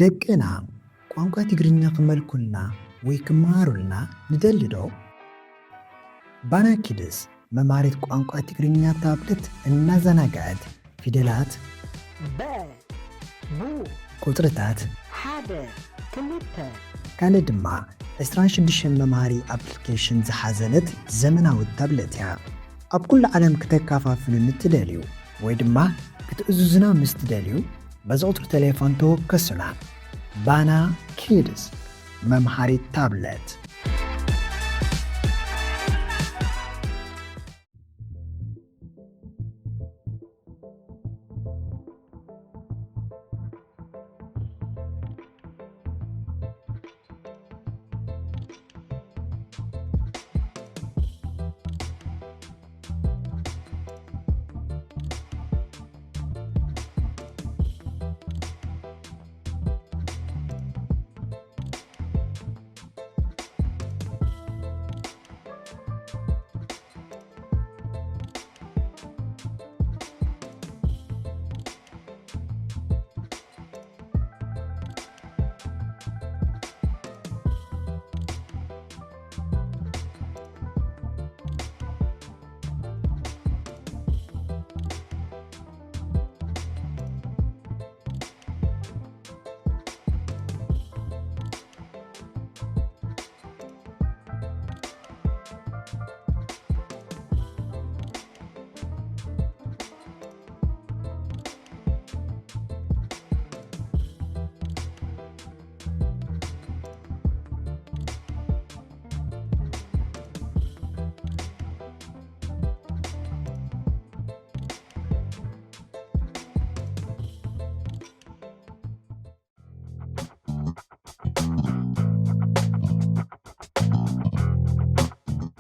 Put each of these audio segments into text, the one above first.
ደቅና ቋንቋ ትግርኛ ክመልኩልና ወይ ክመሃሩልና ንደሊ ዶ? ባና ኪድስ መምሃሪት ቋንቋ ትግርኛ ታብለት እናዘናግዐት ፊደላት፣ በ፣ ቡ፣ ቁጽርታት፣ ሓደ፣ ክልተ፣ ካልእ ድማ ዕስራን ሽዱሽተን መምሃሪ ኣፕሊኬሽን ዝሓዘለት ዘመናዊት ታብለት እያ። ኣብ ኩሉ ዓለም ክተከፋፍሉ ንትደልዩ ወይ ድማ ክትእዝዙና ምስ ትደልዩ፣ በዚ ቁጽሪ ቴሌፎን ተወከሱና። ባና ኪድስ፣ መምሃሪት ታብለት።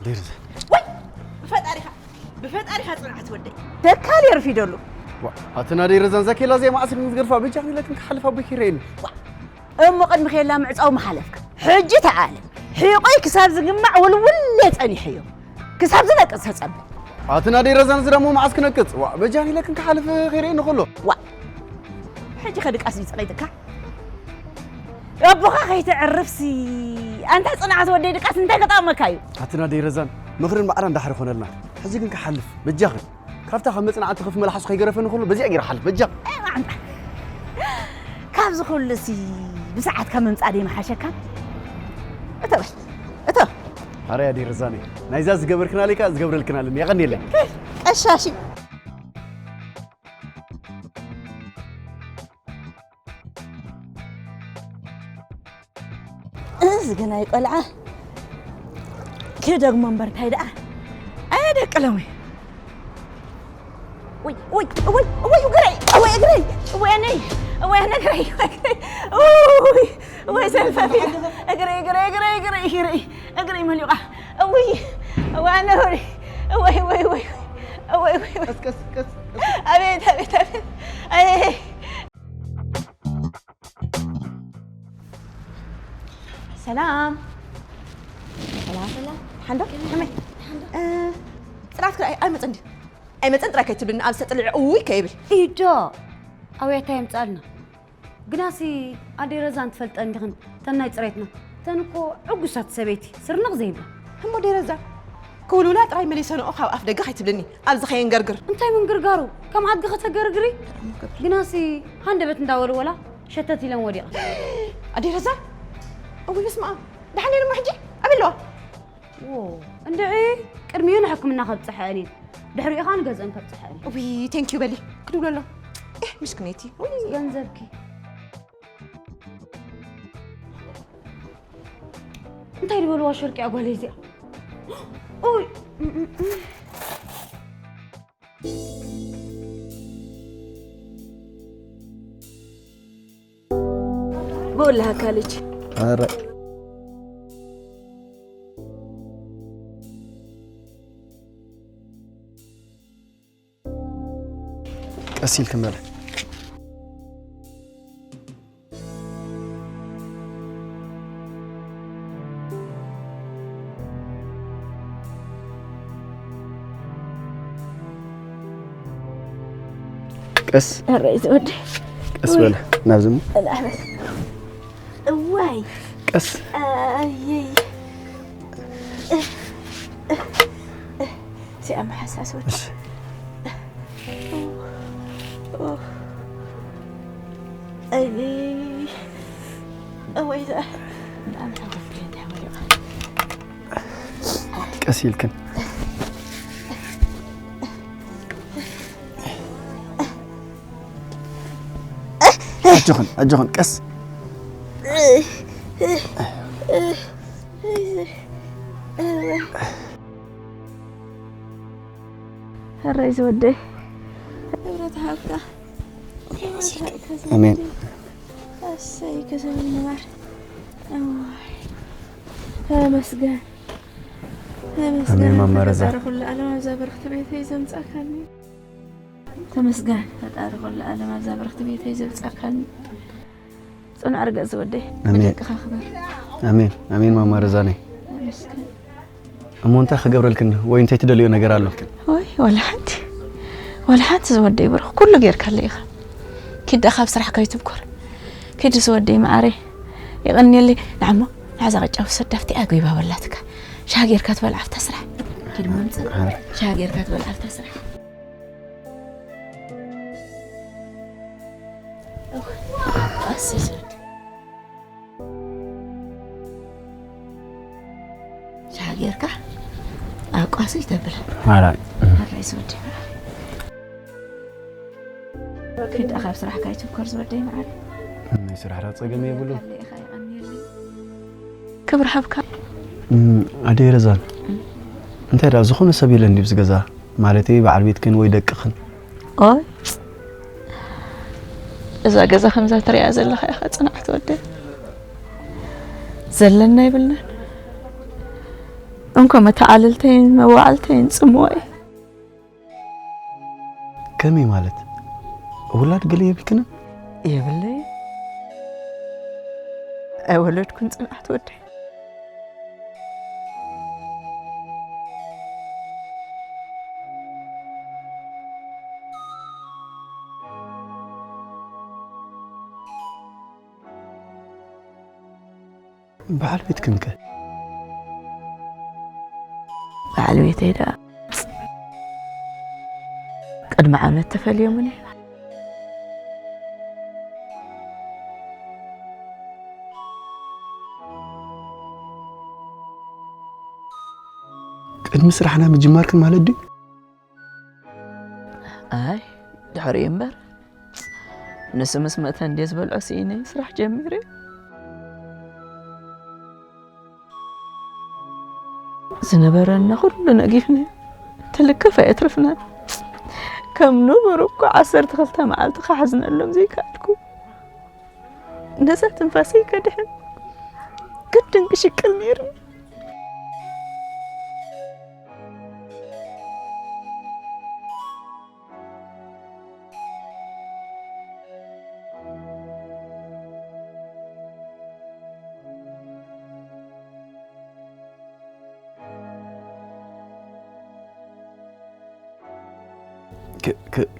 ደርዘ። ወይ! ብፈጣሪኻ፣ ብፈጣሪኻ ጽንዓት ወደይ። ተካል የርፊደሉ። ዋ፣ ኣትና ደይ ረዛን ዛኬላ ዘይ ማዕስል ዝገርፋ በጃ ኺለትን ክሓልፍ ኣቦይ ኪረይን። ዋ፣ እሞ ቅድሚ ኼላ ምዕጻው ምሓለፍካ። ሕጂ ተዓለም። ሒቆይ ክሳብ ዝግማዕ ውልውል ጸኒሐዮ። ክሳብ ዝነቅጽ ተጸበ። ኣትና ደይ ረዛን ዝደሞ መዓስ ክነቅጽ። ዋ፣ በጃ ኺለትን ክሓልፍ ኺረይን ኹሎ። ዋ፣ ሕጂ ከድቃስ እዩ ጸቂጥካ። ኣቦኻ ከይተዕርፍሲ፣ ኣንታ ጽንዓት ወደይ ድቃስ እንታይ ከጠቕመካ እዩ? ኣትና ደይ ረዛን፣ ምኽርን ማዕራን ዳሕሪ ኾነልና። ሕዚ ግን ክሓልፍ፣ በጃኽን። ካብታ ካብ መጽናዕቲ ክፍ መልሓሱ ከይገረፈኒ ከሎ፣ በዚኣ ገይረ ሓልፍ፣ በጃ። ኣይ፣ ማዕንጣ። ካብዚ ኩሉሲ፣ ብሰዓትካ ምምጻእ ደይ መሓሸካ? እቶ በል፣ እቶ። ኣረ ኣደይ ረዛነይ፣ ናይዛ ዝገበርክና ለይካ ዝገብረልክና ኣለኒ፣ የቐንየለይ። ቀሻሺ። እዚ ግናይ ቆልዓ ክደግሞ እምበር እንታይ ደኣ ኣየደቅሎም እዩ። ወይ፣ ወይ፣ ወይ፣ ወይ፣ እግረይ፣ ወይ፣ እግረይ፣ ወይ፣ ኣነይ፣ ወይ፣ ኣነ እግረይ፣ ወይ፣ እግረይ፣ ወይ፣ ወይ፣ ሰልፈፊ፣ እግረይ፣ እግረይ፣ እግረይ፣ እግረይ፣ እግረይ፣ እግረይ መሊቓ፣ እውይ፣ ወይ፣ ኣነ፣ ወይ፣ ወይ፣ ወይ፣ ወይ፣ ወይ፣ ወይ፣ ወይ፣ ቀስ፣ ቀስ፣ ቀስ፣ ቀስ። ኣቤት፣ ኣቤት፣ ኣቤት፣ ኣይ። ሰላም። ሰላም። ሰላም። ሓንዶ? ከመይ? ከመይ? ሓንዶ። እ፣ ጽናት ክረኣይ ኣይመጽን ድዩ? ኣይመጽን ጥራይ ከይትብልኒ፣ ኣብ ዝተጥልዐ እውይ ከይብል። ኢዶ። ኣውያታ የምጻልና። ግናሲ ኣደይ ረዛን ትፈልጠን ዲኽን? ተን ናይ ጽሬትና። ተን እኮ ዕጉሳት ሰበይቲ፣ ስርንቕ ዘይብላ። እሞ ኣደይ ረዛን፣ ክውልውላ ጥራይ መሊሰንኦ ካብ ኣፍ ደገ ከይትብልኒ፣ ኣብዚ ከየንገርግር። እንታይ ምንግርጋሩ? ከም ኣድጊ ከተገርግሪ? ግናሲ ሃንደበት እንዳወልወላ ሸተት ኢለን ወዲቐን። ኣደይ ረዛን? እውይ በስመ ኣብ። ደሓን እየን እሞ ሕጂ? ኣበይ ኣለዋ? ዎ፣ እንድዒ ቅድሚኡ ንሕክምና ከብጽሐአን እየን። ድሕሪኡ ኸኣ ንገዝአን ከብጽሐአን እየን። እውይ፣ ቴንኪዩ በሊ። ክድውለሎም። ኤህ፣ ምስክነይቲ። እውይ። ገንዘብኪ። እንታይ ዝበልዋ ሸርቂ እያ ጓለይ እዚኣ? ኡይ። ብወላሃ ካልጅ። ኧረ። ቀስ ኢልክን በለ። ቀስ። ኧረ ዝወደ። ቀስ በለ። ናብዚ እሞ። ላዕበል። ኣይ ቀስ ኣይ እዚኣ መሓሳስ ወዲ እሺ ኣይ እወይ እዚኣ ብጣዕሚ ሓጎስ እንታይ ወዲቓ ቀስ ኢልክን ኣጆኽን ኣጆኽን ቀስ ሕራይ ዝወደይ ክብረት ሃብካ ኣሜን ኣሰይ ከሰብ ንባር ተመስገን ኣሜን ማማ ረዛ ኩሉ ዓለም ኣብዛ በረኽቲ ቤተይ ዘምጻካኒ ተመስገን ፈጣሪ ኩሉ ዓለም ኣብዛ በረኽቲ ቤተይ ዘምጻካኒ ጽኑዕ ርገጽ ዝወደይ ኣሜን ደቅኻ ክበር ኣሜን ኣሜን ማማ ረዛነይ ተመስገን እሞ እንታይ ክገብረልክን ወይ እንታይ ትደልዮ ነገር ኣሎ ወይ ወላ ሓንቲ ወላ ሓንቲ ዝወደይ ብሩኽ ኩሉ ጌርካለ ኢኻ ኪዳ ካብ ስራሕ ከይትብኮር ኪዲ ዝወደይ መዓረይ ይቐንየለይ ንዓሞ ንዓዛ ቅጫ ውሰዳ ኣብቲ ኣግቢባ በላትካ ሻሃ ጌርካ ትበልዓ ኣብታ ስራሕ ኪዲ መምፅእ ሻሃ ጌርካ ትበልዓ ኣብታ ስራሕ ኣሰይ ዝወደይ ሻሃ ጌርካ ኣብ ቋሱ ይተብል ማራይ ኣራይ ዝወደይ ኪዳ ካብ ስራሕ ካይትብኮር ዝወደይ መዓረይ ናይ ስራሕ ራ ጸገም የብሉ ክብር ሃብካ ኣደይ ረዛን እንታይ ደኣ ዝኾነ ሰብ የለን ድዩ ዝገዛ ማለተይ በዓል ቤትክን ወይ ደቅኽን ኦይ እዛ ገዛ ከምዛ ትሪኣ ዘለኻ ኢኻ ፅንዓት ወደ ዘለና ይብልናን እንኮ መተዓልልተይን መዋዕልተይን ፅምዋ እዩ ከመይ ማለት ውላድ ገለ የብልክንን የብለይ ኣይወለድኩን ፅንዓት ወደ በዓል ቤትክንከ በዓል ቤተይ ደኣ ቅድሚ ዓመት ተፈልዮምኒ ቅድሚ ስራሕና ምጅማርክን ማለት ድዩ ኣይ ድሕሪኡ እምበር ንሱ ምስ መእተ እንድየ ዝበልዖ ስኢነ ስራሕ ጀሚረ ዝነበረና ኩሉ ነጊፍና ትልክፍ ኣየትርፍናን ከም ንቡር እኮ ዓሰርተ ክልተ መዓልቲ ክሓዝነሎም ዘይከኣልኩ ነዛ ትንፋሰይ ከድሕን ግድን ክሽቅል ነይርኒ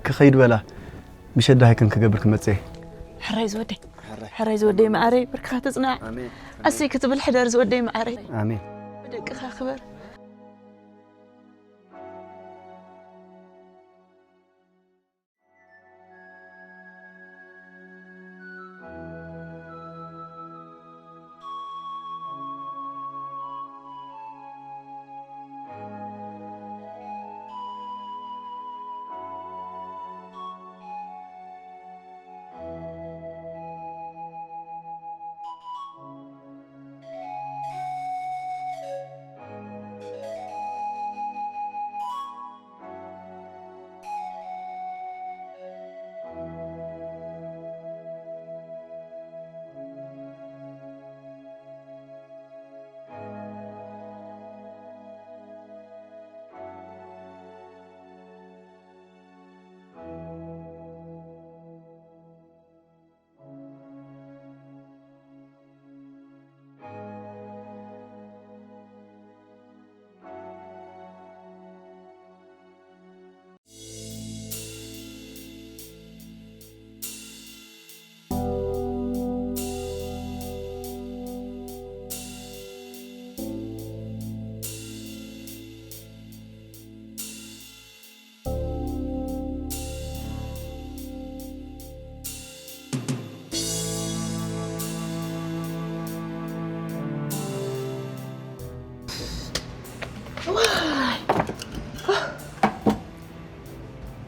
ክኸይድ በላ ምሸት ዳሃይ ከም ክገብር ክመፅእ ሕራይ ዝወደይ ሕራይ ዝወደይ መዓረይ ብርክኻ ትፅናዕ ኣሰይ ክትብል ሕደር ዝወደይ መዓረይ ኣሜን ብደቅኻ ክበር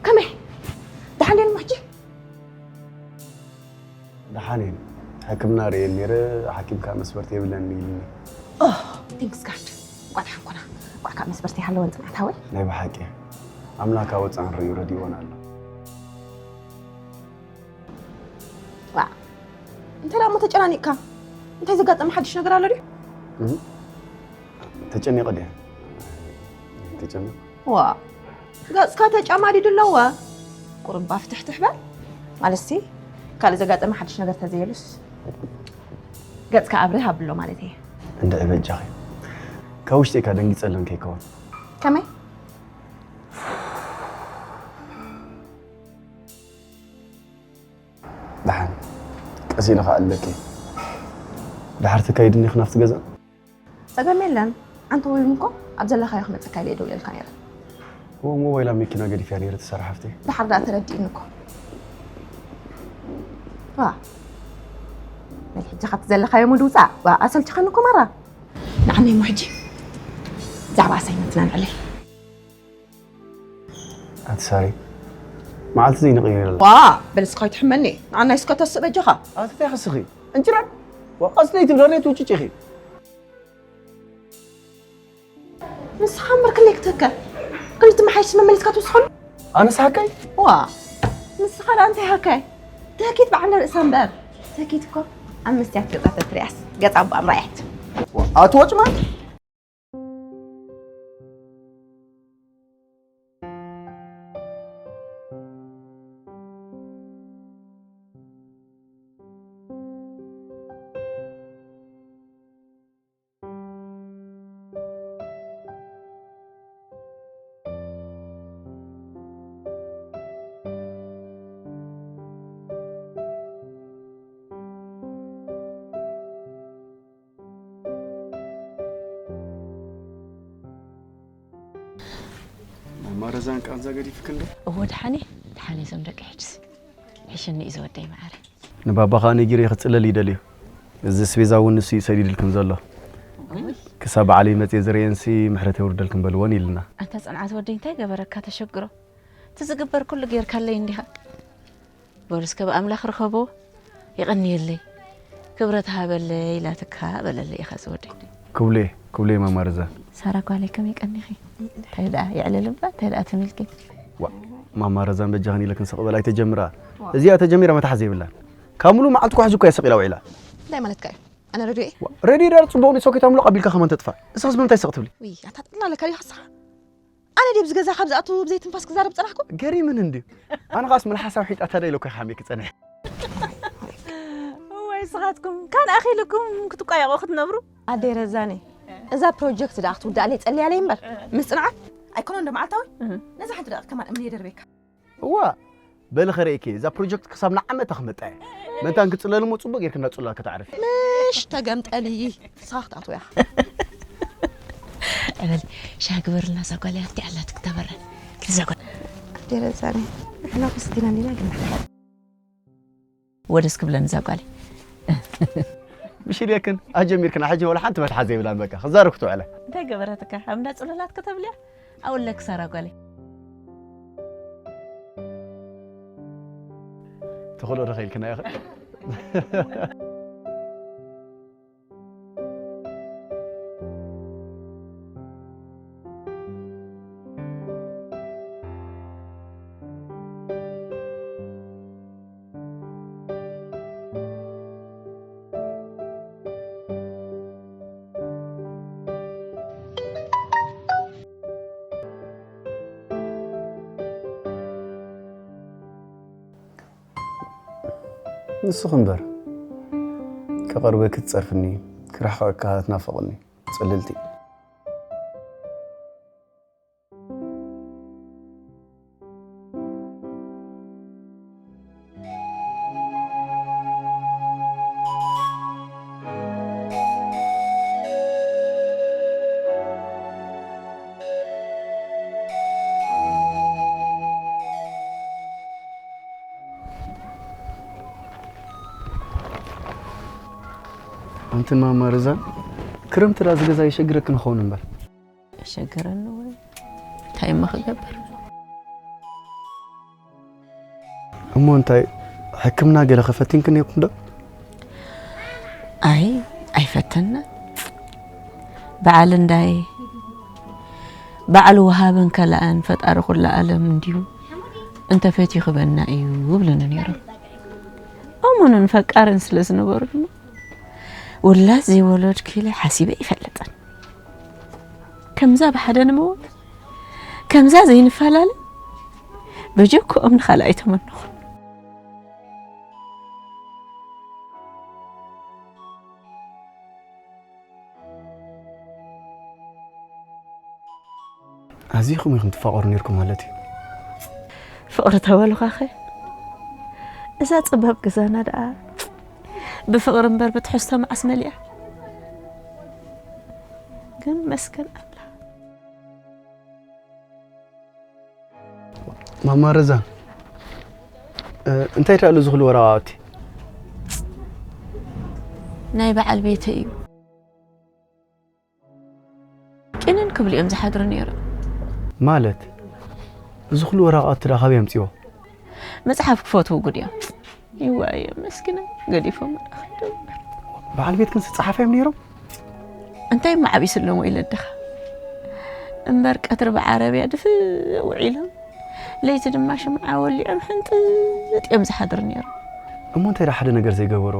ከመይ ደሓን ደን ሕጂ? ደሓን እየን። ሕክምና ርእየን ነይረ፣ ሓኪም ከዓ መስፈርቲ የብለን ኢሉኒ። ቲንክስ ጋድ። እንኳ ደሓን ኮና። እንኳ ካብ መስፈርቲ ይሃለወን ፅንዓት ሃወይ። ናይ ብሓቂ ኣምላክ ኣብ ወፃእን ርእዩ ረዲእወን ኣሎ። ዋ፣ እንታይ ደኣ እሞ ተጨናኒቕካ? እንታይ ዘጋጠመ ሓድሽ ነገር ኣሎ ድዩ? ተጨኒቐ ድየ? ተጨኒቐ። ዋ፣ ገፅካ ተጫማዲዱ ኣለዋ። ቁርባ ፍትሕትሕ በል። ማለትሲ ካልእ ዘጋጠመ ሓድሽ ነገር ተዘየሉስ ገፅካ ኣብርህ ኣብሎ ማለት እየ። እንድዒ በጃኺ። ካብ ውሽጢ እካ ደንጊፀለን ከይከውን። ከመይ? ደሓን ቀስ ኢለ ከዓ ኣለኪ። ደሓር ትካይድኒ ናብቲ ገዛ። ጸገም የለን። ኣንተ ወይም እኮ ኣብ ዘለኻዮ ክመጸካ ኢለ ደውለልካ ነይረ። እዎ ሞባይል ኣብ መኪና ገዲፍያ ነይረ ትሰርሕ ሃፍተይ። ደሓር ደኣ ተረዲእኒ እኮ። ዋ። በል ሕጂ ካብቲ ዘለኻዮ ሙድ ውጻእ። ዋ ኣሰልችኻኒ እኮ ማራ። ንዓኒ እሞ ሕጂ ብዛዕባ ኣሳይመንትና ንዕለል። ኣቲ ሳሪ መዓልቲ ዘይንቕይር የለን። ዋ በል እስኻ ኣይትሕመኒ። ንዓናይ እስከ ተስእ በጃኻ። ኣቲ እንታይ ክስኺ እንጭራን ወቐስ ለይቲ ብለሬት ውጭጭ ኢኺ። ንስኻ እምበር ክንደይ ክትህከ? ክንዲ ትመሓይሽ መመሊስካ ትውስኸሉ? ኣነስ ሃካይ? ዋ ንስኻ ደኣ እንታይ ሃካይ? ትህኪት በዓል ርእሳ እምበር። ትህኪት እኮ ኣብ መስትያት ገጻ ተትሪኣስ ገጻ እባ ምርኣየት። ኣቲ ወጭማን ማማ ረዛን ቃንዛ ገዲፍክ እንዶ? እዎ ደሓን እየ፣ ደሓን እየ። እዞም ደቂ ሕጅስ ሕሽኒ እዩ ዝወደይ መዓረ። ንባባ ከኣ ነጊረዮ ክጽለል ይደልዩ። እዚ ኣስቤዛ እውን ንሱ እዩ ሰዲድልክን ዘሎ። ክሳብ ባዕለይ መጽየ ዝርእየንሲ ምሕረት የውርደልክን በልወን ኢልና። ኣንታ ጽንዓት ወደይ እንታይ ገበረካ ተሸግሮ። እቲ ዝግበር ኩሉ ጌርካለይ እንዲኻ። በሉ እስከ ብኣምላኽ ርኸቦ። የቐንየለይ። ክብረት ሃበለይ ኢላትካ በለለይ ኢኻ ዝወደይ። ክብሉየ ክብሉየ ማማ ረዛን። ሳራ ጓለይ ከመይ ቀኒኺ? እንታይ ደኣ የዕልል እባ እንታይ ደኣ ትም ኢልኪ? ዋእ ማማ ረዛን በጃኽን ኢለክን ስቕ በላ ኣይተጀምርኣ። እዚኣ ተጀሚራ መታሕዚ የብላን። ካብ ሙሉእ መዓልቲ ኳሕዚ እኮ እያ ስቕ ኢላ ውዒላ። እንታይ ማለትካ እዩ? ኣነ ረድዮ እየ። ዋእ ረድዮ ደኣ ጽቡቕ ድዩ ሶኬት ኣምልቕ ኣቢልካ ከማን ተጥፍኣ። እስኽስ ብምንታይ ስቕ ትብሊ? ውይ ኣታ ጥላለ ካሊኻስ ኣነ ድየ ኣብዚ ገዛ ካብ ዝኣቱ ብዘይ ትንፋስ ክዛረብ ዝጸናሕኩ? ገሪምኒ እንድዩ። ኣነ ኸኣስ መልሓሳ ውሒጣታ ዶ ኢለ እኮ ይሓምየኪ ጸኒሐ። እዋይ ንስኻትኩም ካን ኣኺልኩም ክትቋየቑ ክትነብሩ። ኣደይ ረዛኒ እዛ ፕሮጀክት ደኣ ክትውዳእለይ ጸልያለይ እምበር ምስ ጽንዓት ኣይኮነን ዶ መዓልታዊ? ነዛ ሓንቲ ደቂቕ ከማን እምኒ የደርበካ። እዋ በሊ ኸርእየኪ እዛ ፕሮጀክት ክሳብ ንዓመታ ክመጣ እየ። መታን ክጽለል እሞ ጽቡቕ ጌርኪ እንዳ ጽሉላት ከተዕርፊ። ምሽ ተገምጠሊ ንስኻ ክትኣትዎ ኢኻ። እበል ሻሂ ግበርልና እዛ ጓል እያ ኣብቲ ኣላት ክተበረ እዛ ጓል ኣደይ ረዛኒ ንሕና ኮስቲና እንዲና ግን ንሓሓዝ ወደስ ክብለን እዛ ጓለይ። ምሽ ኢለክን ኣጀሚርክና ሕጂ ወላ ሓንቲ መትሓዚ የብላን በቃ ክዛረብ ክትውዕለ። እንታይ ገበረትካ ኣብ እንዳ ጽሉላት ከተብልያ? ኣውለክ ሳራ ጓለይ። ትኽእሎ ዶ ኸኢልክና ኢኺ? ንስኺ እምበር ክቐርበኪ ትጸርፍኒ፣ ክርሕቐካ ትናፍቕኒ ጽልልቲ። ኣንትን ማማ ረዛን ክረምቲ ዳ ዝገዛ ይሸግረክን ኸውን እምበር። ይሸግረኒ እውን እንታይ እሞ ክገብር? እሞ እንታይ ሕክምና ገለ ከፈቲንክን ነይርኩም ዶ? ኣይ፣ ኣይፈተና። በዓል እንዳይ፣ ባዕሉ ወሃብን ከላእን ፈጣሪ ኩሉ ዓለም እንዲዩ፣ እንተ ፈትዩ ክበና እዩ ይብሉኒ ነይሮም። እሙንን ፈቃርን ስለ ዝነበሩ ድማ፣ ውላድ ዘይወለድኩ ኢለ ሓሲበ ይፈልጥን። ከምዛ ብሓደ ንመውት፣ ከምዛ ዘይንፈላለ፣ በጀክኦም ንኻልእ ኣይተመነኹን። ኣዚኹም ኢኹም ትፋቐሩ ነይርኩም ማለት እዩ። ፍቕሪ ተበልኻኸ፣ እዛ ጸባብ ገዛና ደኣ ብፍቕሪ እምበር ብትሕዝቶ መዓስ መሊኣ? ግን መስገን ኣምላኽ። ማማ ረዛ፣ እ፣ እንታይ ትኣሉ ዝኽሉ ወረቓቕቲ? ናይ በዓል ቤተ እዩ። ቅንን ክብሉ እዮም ዝሓድሩ ነይሮም። ማለት፣ እዚ ኩሉ ወረቓቕቲ ደኣ ካበይ ኣምጺዎ? መጽሓፍ ክፈትዉ ጉድ እዮም። ይዋየ መስኪና፣ ገዲፎም ኸዱ። በዓል ቤት ክንስ ጸሓፊ እዮም ነይሮም? እንታይ እሞ ዓብዩ ስሎም ወይ ለድኻ? እምበር ቀትሪ ብዓረብያ ድፍእ ውዒሎም፣ ለይቲ ድማ ሽምዓ ወሊዖም ሕንጥጥ እዮም ዝሓድሩ ነይሮም። እሞ እንታይ ደኣ ሓደ ነገር ዘይገበሮ?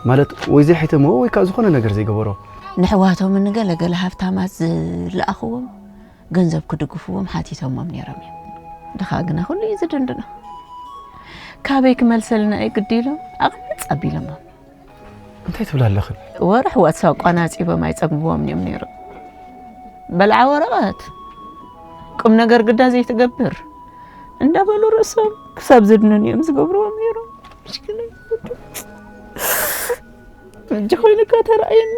ማለት ወይ ዘይሒተምዎ ወይ ከኣ ዝኾነ ነገር ዘይገበሮ? ንሕዋቶም ንገለ ገለ ሃብታማት ዝለኣኽዎም ገንዘብ ክድግፍዎም ሓቲቶሞም ነይሮም እዮም። ድኻ ግና ኩሉ እዩ ዝድንድኖ። ካበይ ክመልሰልና እዩ ግዲ ኢሎም ኣቕምጥ ኣቢሎሞም። እንታይ ትብላ ኣለኽን? ወርሕ ዋትሳፕ ኣቋናጺቦም ኣይጸግብዎም እዮም ነይሮም። በልዓ ወረቐት፣ ቁም ነገር ግዳ ዘይትገብር እንዳበሉ ርእሶም ክሳብ ዝድንን እዮም ዝገብርዎም ነይሮም። ምሽኪን ወዱ። ሕጂ ኮይኑካ ተራእየኒ።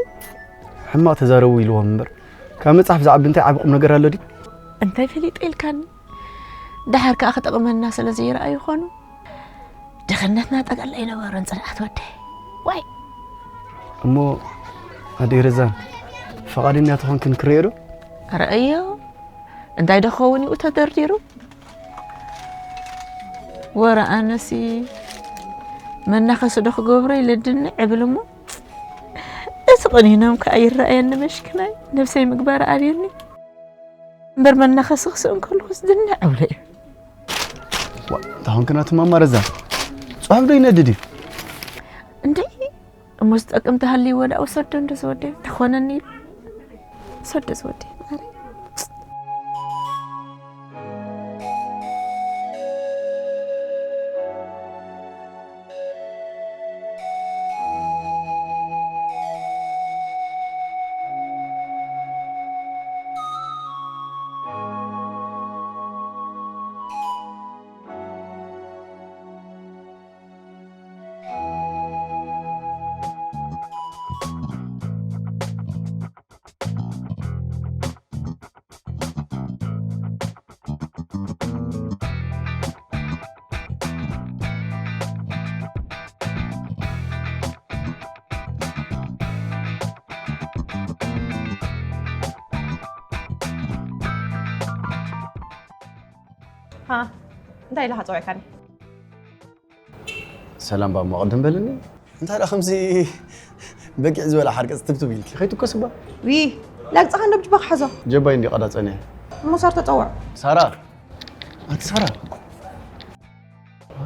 ሕማቕ ተዛረቡ ኢልዎም እምበር፣ ካብ መጽሓፍ ዝዓቢ እንታይ ዓቢ ቁም ነገር ኣሎ ድዩ? እንታይ ፈሊጠ ኢልካኒ? ደሓር ከኣ ክጠቕመና ስለ ዘይረኣዩ ይኾኑ። ድኽነትና ጠቕላላ ኣይነበሮን ጽንዓት ወደይ። ዋይ! እሞ ኣደይ ረዛን፣ ፈቓደኛ ተኾንክን ክርእዮ ዶ? ኣረኣዮ፣ እንታይ ዶ ክኸውን እዩ ተደርዲሩ? ወረ ኣነሲ መናኸሲ ዶ ክገብሮ ኢለ ድንዕ እብል እሞ፣ እቲ ቕኒኖም ከኣ ይረኣየኒ መሽክናይ፣ ነብሰይ ምግባር ኣብየኒ። እምበር መናኸሲ ክስእን ከለኹስ ድንዕ እብሎ እየ። ዋ፣ እንታይ ኾንክን ኣቲ ማማ ረዛ? ጽሑፍ ዶ ይነድድ እዩ? እንድዒ፣ እሞ ዝጠቅም ተሃልይዎ ደኣ ውሰዶ እንዶ ዝወደይ፣ ተኾነኒ ኢሉ። ውሰዶ ዝወደይ፣ ማረይ። ሃ፣ እንታይ ኢልካ ጸዊዕካኒ? ሰላም ባሞ፣ ቅድም በልኒ። እንታይ ደኣ ከምዚ በጊዕ ዝበላ ሓርገጽ ትብትብ ኢልኪ? ከይትኮስ እባ። ዊ፣ ላግጽኻ እንዶ ብጅባኻ ሓዞ። ጀባይ እንዲ ቀዳ ጸኒሐ። እሞ ሳር ተጸውዕ። ሳራ! ኣንቲ ሳራ!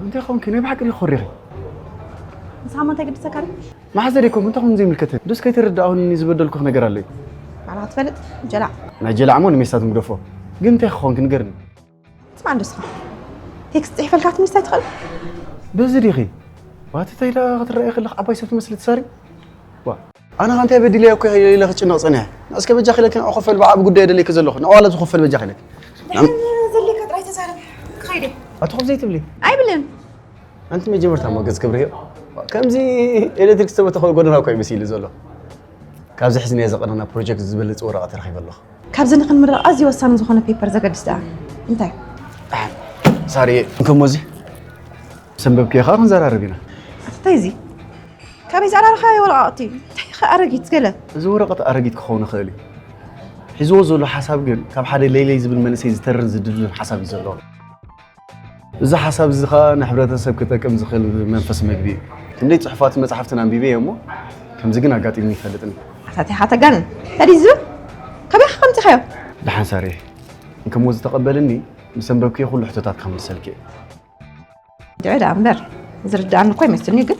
እንታይ ኾንኪ? ናይ ብሓቂ ዲኺ ኮሪኺ? ንስኻ እሞ እንታይ ግድሰካ ድዩ? መሓዘ ደይኮንኩ፣ እንታይ ኾን ዘይምልከተኒ? ዱስ ከይተረዳእኹኒ ዝበደልኩኺ ነገር ኣሎ እዩ? ባዕልኻ ትፈልጥ፣ ጀላዕ። ናይ ጀላዕ እሞ ንሜስታት ምግደፎ። ግን እንታይ ኾንኪ ንገርኒ? ስማዕ እንዶ እስኻ። ቴክስት ጽሒፈልካ ክትምልስ ኣይትኽእል? በዚ ዲኺ? ዋትተይ ኢላ ክትረኣይ ከለኺ ዓባይ ሰብ ትመስሊ ትሳሪ? ዋ። ኣነ ከ እንታይ በዲለያ እኮ ኢለ ክጭነቕ ጸኒሐ። ንእስከ በጃኺ ኢለኪ ንዕኡ ክኸፈል ብዓቢ ጉዳይ ደለይኪ ዘለኹ። ንዕኡ ዋላ ዝኸፈል በጃኺ ኢለኪ። ንዓም- ዘድልየካ ጥራይ ተዛረብ። ክኸይድ እየ። ኣቲ ከምዚ ኣይትብሊ። ኣይብልን። ኣንቲ መጀመርታ ሞገስ ክብሪ ከምዚ ኤሌክትሪክ ዝተበተኸ ጎደና እኮ እዩ መሲሉ ዘሎ። ካብዚ ሕዝናዮ ዘቐነና ፕሮጀክት ዝበልጽ ወረቐት ረኺበ ኣለኹ። ካብዚ ንኽንምረቕ ኣዝዩ ወሳኒ ዝኾነ ፔፐር ዘገድስ ደኣ እንታይ? ሳርየ፣ እንከሞ እዚ ሰንበብኪ ኢኻ ክንዘራረብ ኢና። እንታይ እዚ? ካበይ ዝኣራረኻዮ ወረቓቕቲ? እንታይ ኢኻ ኣረጊት ገለ? እዚ ወረቐት ኣረጊት ክኸውን ይኽእል እዩ። ሒዝዎ ዘሎ ሓሳብ ግን ካብ ሓደ ለይለይ ዝብል መንእሰይ ዝተርን ዝድብድብን ሓሳብ እዩ ዘለዎ። እዚ ሓሳብ እዚ ኸኣ ንሕብረተሰብ ክጠቅም ዝኽእል መንፈስ መግቢ እዩ። ክንደይ ጽሑፋትን መጻሕፍትን ኣንቢበ እየ እሞ ከምዚ ግን ኣጋጢሙኒ ይፈልጥን እዩ። ኣታቲኻ ተጋንን። ተዲዙ? ከበይ ከምጺኻዮ? ደሓን ሳሪ፣ እንከሞ ዝተቐበልኒ ምስ ኣንበብክዮ ኩሉ ሕቶታት ክምልሰልኪ እየ። ድዑ ደኣ እምበር፣ ዝርድኣኒ እኮ ይመስልኒ፣ ግን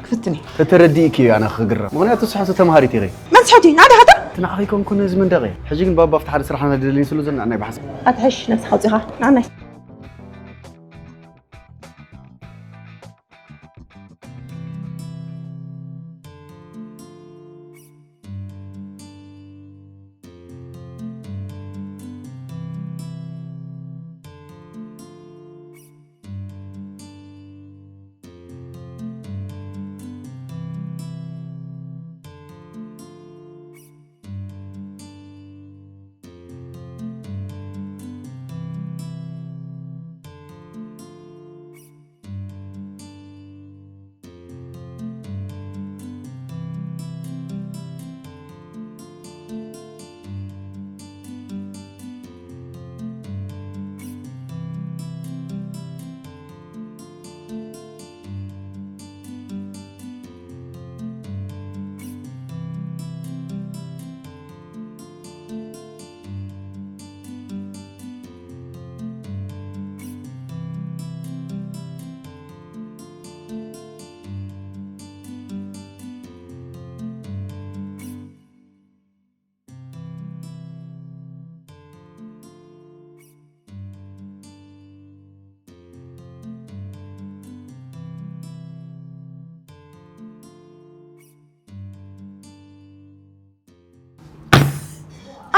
ክፍትን እዩ። ተተረዲእኪ እዩ ኣነ ክግረም። ምኽንያቱ ስሕቱ ተምሃሪት ኢኺ። መን ስሕቱ እዩ? ንኣደ ሃታ? እቲ ንዓኺ ኮንኩ ነዚ መንደቕ እየ። ሕጂ ግን ባባ ኣብቲ ሓደ ስራሕና ደልኒ ስሉ ዘለና ናይ ብሓሳብ። ኣትሕሽ ነብስኻ ኣውጺኻ። ንኣናይ።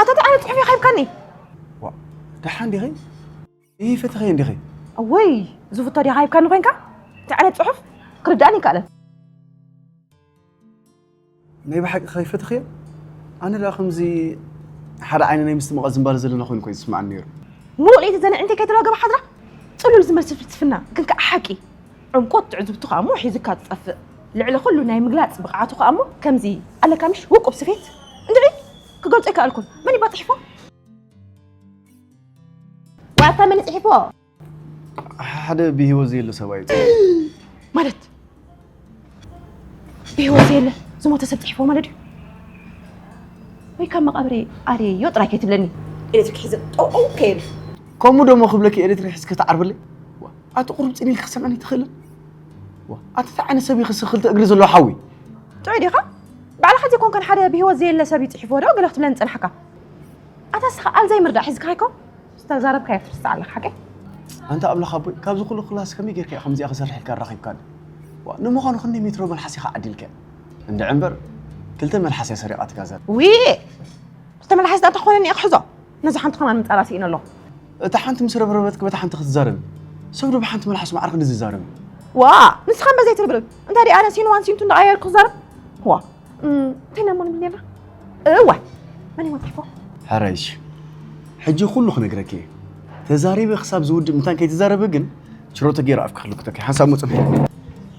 ኣታ እንታይ ዓይነት ጽሑፍ ኢኻ ሂብካኒ? ዋ፣ ደሓን ዲኺ? ይፈትኺ እንዲኺ? እወይ፣ ዝፍቶ ዲኻ ሂብካኒ ኮንካ? እንታይ ዓይነት ጽሑፍ? ክርድኣኒ ይከኣለን። ናይ ብሓቂ ከይፈትኽዮ? ኣነ ደኣ ከምዚ ሓደ ዓይኒ ናይ ምስትምቓር ዝንባለ ዘለና ኮይኑ እኮ እዩ ዝስምዓኒ ነይሩ። ሙሉእ ለይቲ ዘን ኣዒንተይ ከይተራገባ ሓድራ ጽሉል ዝመስል ፍልስፍና፣ ግን ከኣ ሓቂ። ዕምቆት ትዕዝብቱ ከኣ እሞ ሒዝካ ትጠፍእ። ልዕሊ ኩሉ ናይ ምግላጽ ብቕዓቱ ከኣ እሞ ከምዚ ኣለካ ምሽ ውቁብ ስፌት። እንድዒ ክገልጾ ኣይከኣልኩን። መን እዩ ጽሒፎ? ዋታ መን ጽሒፎ? ሓደ ብህይወት ዘየለ ሰብኣይ እዩ። ማለት ብህይወት ዘየለ ዝሞተ ሰብ ጽሒፎ ማለት ድዩ? ወይ ካብ መቓብረይ ኣርየዮ ጥራይ ከይትብለኒ። ኤሌክትሪክ ሒዘ ጠውጠው ከይብል። ከምኡ ደሞ ክብለኪ ኤሌክትሪክ ሒዝኪ ክትዓርብለይ? ዋ፣ ኣቲ ቁሩብ ጽን ኢልኪ ክሰምዐኒ ትኽእልን? ዋ፣ ኣቲ እንታይ ዓይነት ሰብ ኢኺ እስኺ ክልተ እግሪ ዘለዎ ሓዊ? ጥዑይ ዲኻ? ባዕልኻ ዘይኮንካን ሓደ ብህይወት ዘየለ ሰብ እዩ ጽሒፍዎ ዶ ገለ ክትብለኒ ዝጸናሕካ? ኣታ እስኻ ኣልዛይመር ደኣ ሒዝካ ኣይኮን? ዝተዛረብካዮ ትርስዕ ኣለኻ ሓቀይ? ኣንታ ኣምላኽ ኣቦይ፣ ካብዚ ኩሉ ክላስ ከመይ ጌርካ ኢኻ ከምዚኣ ክሰርሕ ኢልካ ኣራኺብካኒ? ዋ፣ ንምዃኑ ክንደይ ሜትሮ መልሓስ ኢኻ ዓዲልካ? እንድዒ እምበር፣ ክልተ መልሓስ እያ ሰሪቓትካ ዘላ። ዊ! ክልተ መልሓስ ደኣ እንተኾነኒ እየ ክሕዞ። ነዛ ሓንቲ ከማን ምጻራ ስኢነ ኣለኹ። እታ ሓንቲ ምስ ረብረበትኪ በታ ሓንቲ ክትዛረቢ። ሰብ ዶ ብሓንቲ መልሓስ ማዕረ ክንዲ ዝዛረብ እዩ? ዋ! ንስኻ እምበር ዘይትርብርብ። እንታይ ደኣ ኣነ ሲን ዋን ሲን ቱ እንዳቐያየርኩ ክዛረብ? ዋ! እም፣ እንታይ ኢና እሞ ንብል ነርና? እዋ! መን እዩ መጺፎ? ሕራይ እሺ። ሕጂ ኩሉ ክነግረኪ እየ። ተዛሪበ ክሳብ ዝውድእ ምታን ከይትዛረቢ ግን ችሮተ ገይረ ኣፍኪ ክልክተኪ። ሓንሳብ ሞ ጽንሒ።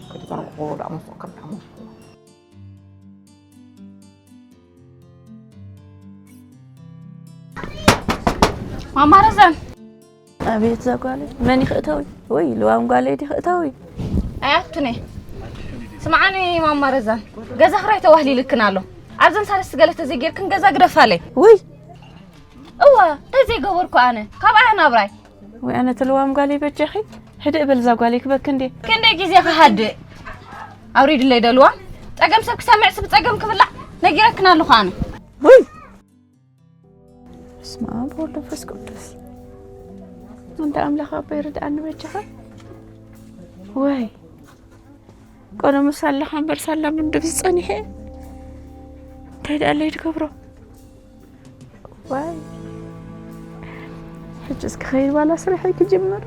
ከይትዛረብኩ ደኣ መሶ ከም ደኣ መሶ። ማማ ረዛን። ኣቤት እዛ ጓለይ፣ መን እዩ ክእተዊ? ወይ ልዋም ጓለይ ድዩ ክእተዊ? ኣያቱነ። ስምዓኒ ማማ ረዛን፣ ገዛ ክራይ ተዋህሊልክን ኣሎ። ኣብዘን ሳልስቲ ገለ ተዘይጌርክን ገዛ ግደፋለይ። ውይ! እወ፣ እንታይ ዘይገበርኩ ኣነ? ካብ ኣያ ናብራይ። ወይ ኣነ እቲ ልዋም ጓለይ በጃኺ፣ ህድእ በል እዛ ጓለይ ክበኪ እንዴ። ክንደይ ግዜ ክሃድእ? ኣውሪድለይ ዶ ልዋም? ጸገም ሰብ ክሰምዕስ ብጸገም ክብላዕ ነጊረክን ኣለኹ ኣነ። ውይ! በስመ ኣብ ወወልድ ወመንፈስ ቅዱስ። እንዳ ኣምላኽ ኣቦይ ርድኣኒ በጃኻ። ወይ፣ ቆሎ ምሳላኻ እምበር ሳላ ምንድብ ዝጸኒሐ። እንታይ ደኣ ኣለይ ትገብሮ? ዋይ፣ ሕጂ እስኪ ኸይድ ዋላ ስርሐይ ክጅምር።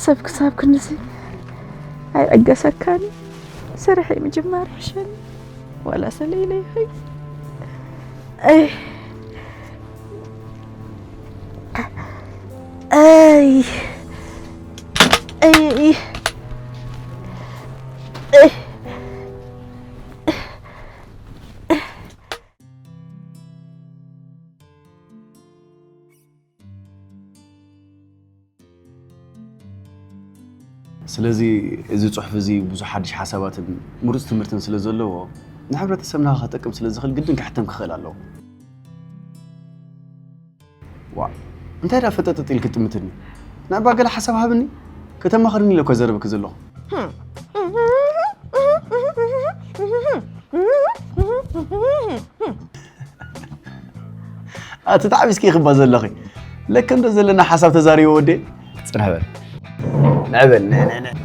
ሰብ ክሳብ ክንድዚ ኣይዕገሰካን። ስርሐይ ምጅማር ይሕሸኒ። ዋላ ሰለይለይ ኸይ-፣ ኣይ፣ ኣይ፣ ኣይ፣ ኣይ። ስለዚ እዚ ጽሑፍ እዚ ብዙሕ ሓድሽ ሓሳባትን ምሩጽ ትምህርትን ስለ ዘለዎ ንሕብረተሰብና ከጠቅም ስለ ዝኽእል ግድን ክሕተም ክኽእል ኣለዎ። ዋ እንታይ ዳ ፈጠጠጥ ኢልክ ትምትኒ? ንዕባ ገለ ሓሳብ ሃብኒ ከተማኽርኒ ኢለ እኮ ዘረብክ ዘለኹ። ኣቲ ተዓቢስኪ ክባ ዘለኺ ለከ እንዶ ዘለና ሓሳብ ተዛሪቦ ወዴ። ጽንሕ በል ንዕበል ንዕንዕንዕ።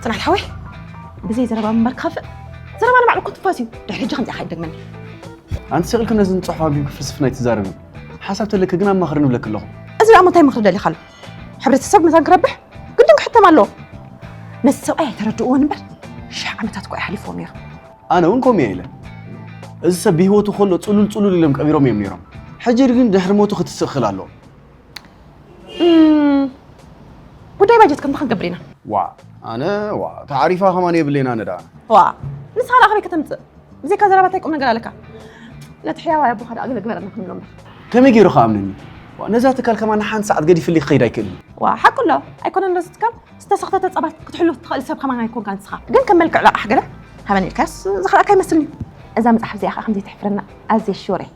ጽናት ሓወይ ብዘይ ዘረባ ምንባር ክኸፍእ። ዘረባ ንባዕሉ እኮ ትንፋስ እዩ። ድሕሪ ሕጂ ከምዚኣ ከይደግመኒ። ኣንቲ ሰቕልክ ነዚ ንጽሑፍ ኣንቢብክ ፍልስፍና ኣይትዛረቢ። ሓሳብ ተለክ ግን ኣማኽርኒ እብለክ ኣለኹ። እዚ ደኣ እንታይ ምኽሪ ደሊኻ ኣሎ? ሕብረተሰብ መታን ክረብሕ ግድን ክሕተም ኣለዎ። ነዚ ሰብኣይ ኣይተረድእዎን እምበር ሽሕ ዓመታት እኮ ይሓሊፍዎ ነይሩ። ኣነ እውን ከምኡ እየ ኢለ። እዚ ሰብ ብህይወቱ ከሎ ጽሉል ጽሉል ኢሎም ቀቢሮም እዮም ነይሮም። ሕጂ ግን ድሕሪ ሞቱ ክትስእ ክኽእል ኣለዎ። እም፣ ጉዳይ ባጀት ከምታ ክንገብር ኢና። ዋ ኣነ ዋ ታዕሪፋ ከማን የብለና ነዳ። ዋ ንስኻ ደኣ ከመይ ከተምፅእ? ብዘይካ ዘረባ እንታይ ቁም ነገር ኣለካ? ነቲ ሕያዋይ ኣቦኻ ደኣ ገለ ግበረና ክንብሎ እምበር። ከመይ ገይሩ ከኣምነኒ? ዋ ነዛ ትካል ከማን ንሓንቲ ሰዓት ገዲፍልይ ክኸይድ ኣይክእልን። ዋ ሓቁ ኣሎ ኣይኮነን ዶ እዚ ትካል ዝተሰኽተተ ፀባ ክትሕሉ ትኽእል ሰብ ከማን ኣይኮንካ ንስኻ። ግን ከም መልክዕ ለቓሕ ገለ ሃበኒ ኢልካስ ዝኽልኣካ ይመስልኒ። እዛ መፅሓፍ እዚኣ ከዓ ከምዘይትሕፍረና ኣዝየ ሽወር እየ።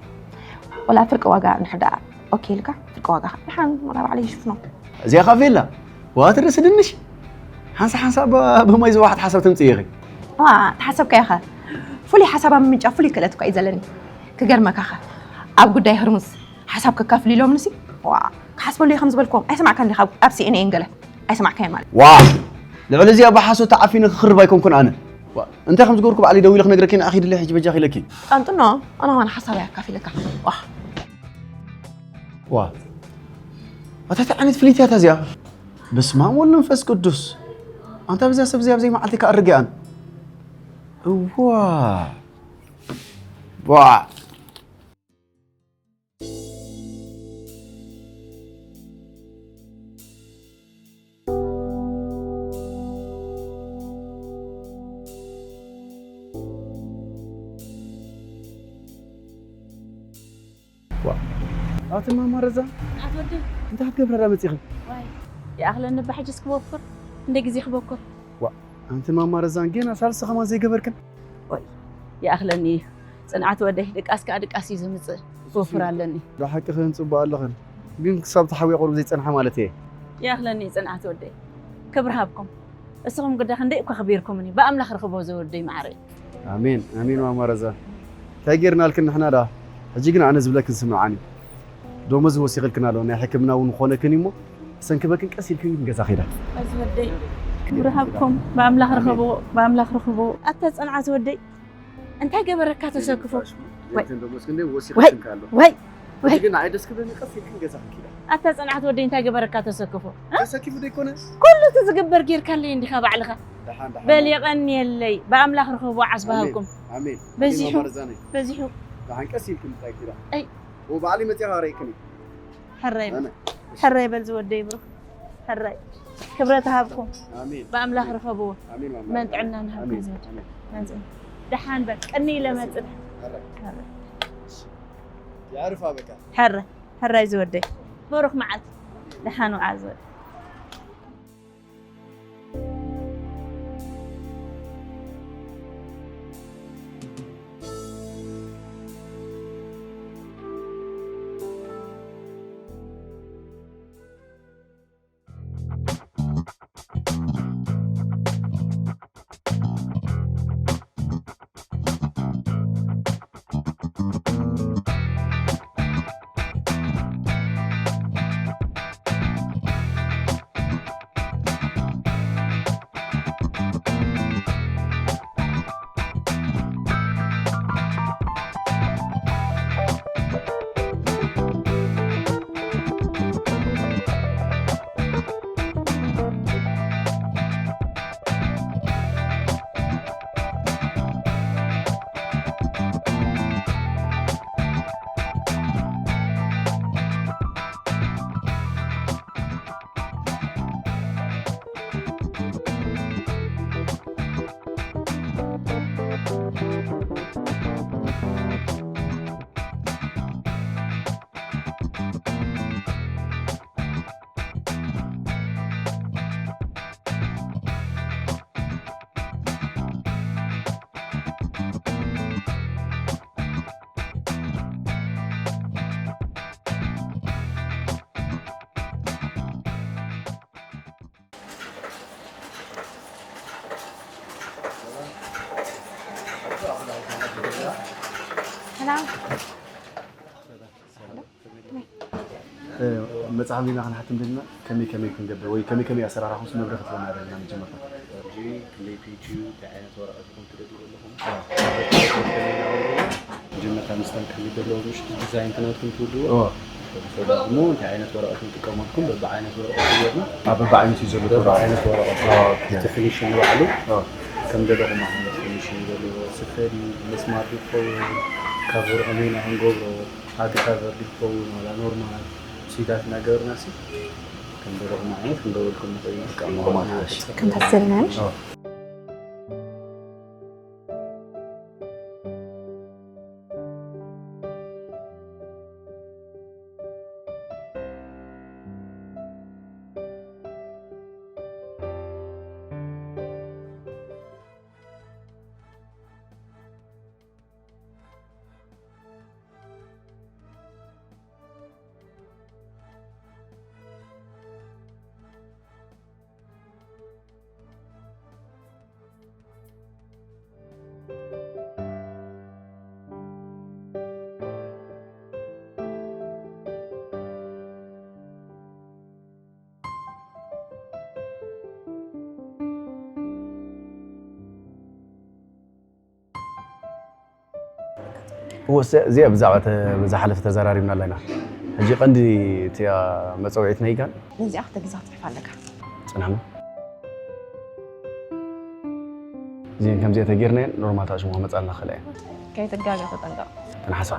ወላ ፍርቂ ዋጋ እንድሕር ደኣ ኦኬ ኢልካ ፍርቂ ዋጋ ከዓ ደሓን ወላ ባዕለይ ይሽፍኖ። እዚኣ ከዓ ቬላ ዋትር ስድንሽ ሓንሳ ሓንሳ ብማይ ዝዋሓት ሓሳብ ተምፅእ ኢኺ። ዋ ተሓሰብካዮ ኸ ፍሉይ ሓሳብ ኣብ ምምንጫው ፍሉይ ክእለት እኳ እዩ ዘለኒ። ክገርመካ ኸ ኣብ ጉዳይ ህርሙዝ ሓሳብ ከካፍሉ ኢሎምንሲ ዋ ክሓስበሉ እየ ከም ዝበልክዎም ኣይሰማዕካን ዲኻ ኣብ ሲኤንኤን ገለ ኣይሰማዕካዮ ማለት። ዋ ልዕሊ እዚኣ ብሓሶት ተዓፊነ ክኽርብ ኣይኮንኩን ኣነ። ዋ እንታይ ከም ዝገበርኩ ባዕለይ ደዊለ ክነግረኪ ንዓኺ ድለ ሕጂ በጃኺ ኢለኪ። ጣንጥኖ ኣነ ኸማን ሓሳበይ ኣካፊለካ። ዋ ዋ ኣታ እንታይ ዓይነት ፍልይቲ እያ እታ እዚኣ? በስመ ኣብ ወወልድ ወመንፈስ ቅዱስ። ኣንታ በዚኣ ሰብ እዚኣ ኣብ ዘይመዓልቲ ክኣርግ እየ ኣነ። እዋ ዋ ኣቲ ማማ ረዛ ኣትወዲ እንታይ ክትገብራ ዳ መፂኺ? ዋይ ይኣኽለኒ እባ ሕጅስ ክበኩር እንደ ግዜ ክበኩር። ዋ ኣንቲ ማማ ረዛን ጌና ሳልሲ ከማን ዘይገበርክን? ዋይ ይኣኽለኒ እዩ ፅንዓት ወደይ ድቃስ ከዓ ድቃስ እዩ ዝምፅእ ክወፍር ኣለኒ። ዶ ሓቅኽን ፅቡቕ ኣለኽን ግን ክሳብ ተሓውየ ቁሩብ ዘይፀንሐ ማለት እየ። ይኣኽለኒ እዩ ፅንዓት ወደይ ክብሪ ሃብኩም። እስኹም ግዳ ክንደይ እኮ ኣኽቢርኩምኒ ብኣምላኽ ርኽቦ ዘወደይ መዓረይ። ኣሜን ኣሜን ማማ ረዛ እንታይ ጌርናልክን ንሕና ደኣ ሕጂ ግን ኣነ ዝብለክን ስምዓኒ ደሞዝ ወሲኽልክን ኣሎ ናይ ሕክምና እውን ክኾነክን እዩሞ ሰንክበክን ቀስ ኢልክን ግን ገዛ ኺዳ ኣዝወደይ ክብሪ ሃብኩም ብኣምላኽ ርኸብዎ ብኣምላኽ ርኽብዎ ኣታ ጽንዓት ወደይ እንታይ ገበረካ ተሰክፎ ወይ ወይ ወይ ወይ ግን ንዓይ ደስ ክብለኒ ቀስ ኢልክን ገዛ ክንኪዳ ኣታ ጽንዓት ወደይ እንታይ ገበረካ ተሰክፎ ተሰኪፉ ዘይኮነ ኩሉ እቲ ዝግበር ጌርካለይ እንዲኻ ባዕልኻ ደሓን ደሓን በል የቐንየለይ ብኣምላኽ ርኸቦ ዓስቢ ሃብኩም ኣሜን በዚሑ ኣሜን ማርዛነይ በዚሑ ደሓን ቀስ ኢልክን እንታይ ኪዳ ኣይ ወባዕሊ መጽያ ኻረይክኒ ሕራይ በል ሕራይ በል ዝወደይ ብሩኽ ሕራይ ክብረት ሃብኩም ኣሜን ብኣምላኽ ርኸብዎ ኣሜን ማማ መን ጥዕና ንሃብኩም ኣሜን ዝወድ ኣሜን መጽእ ደሓን በል ቀኒ ኢለ መጽእ ሕራይ ሕራይ ያርፋ በቃ ሕረ ሕራይ ዝወደይ ብሩኽ መዓልቲ ደሓን ውዓል ዝወደይ ሰላም። መጽሓፍ ዜና ክንሓትም ደልና ከመይ ከመይ ክንገብር ወይ ከመይ ከመይ ኣሰራርሓ ምስ መብርሂ ክትበና ደልና መጀመርታ። ሕጂ ክንደይ ፔጅ እዩ? እንታይ ዓይነት ወረቐት ኢኹም ትደልዩ ዘለኹም? መጀመርታ ምስታን ከመይ ዘለዎ ምሽ ዲዛይን ትናትኩም ትውድዎ? እዎ። ብሰብ ደግሞ እንታይ ዓይነት ወረቐት ንጥቀመልኩም? በብዓይነት ወረቐት እዩ ጌርና። ኣብ በብዓይነቱ እዩ ዘሎ በብዓይነት ወረቐት። ኦኬ። እቲ ፊኒሽን ንባዕሉ ኦ። ከም ደለኹም ዓይነት ፊኒሽን ዘለዎ ስፈሪ፣ መስማር ይኸውን፣ ካብ ወርቒ ሜና ክንገብሮ፣ ሃርድ ካቨር ይኸውን፣ ዋላ ኖርማል ሲዳት እናገበርና ሲ ከም ደለኹም ዓይነት ክንገብረልኩም ንኽእል ኢና። ኖርማል ሓሽ። ከም ታዘልና። ኦ። እወ፣ እዚኣ ብዛዕባ ተ-፣ ዝሓለፈ ተዘራሪብና ኣለና። ሕጂ ቀንዲ እቲኣ መጸውዒት ናይ ጋን ነዚኣ ክልተ ግዜ ክትጽሕፍ ኣለካ። ጽናሕና። እዚን ከምዚኣ ተጌርናየን ኖርማል ታሽሙ ክመጻልና ክኽእላ እየን። ከይትጋገ ተጠንቀቕ። ተንሓሳ።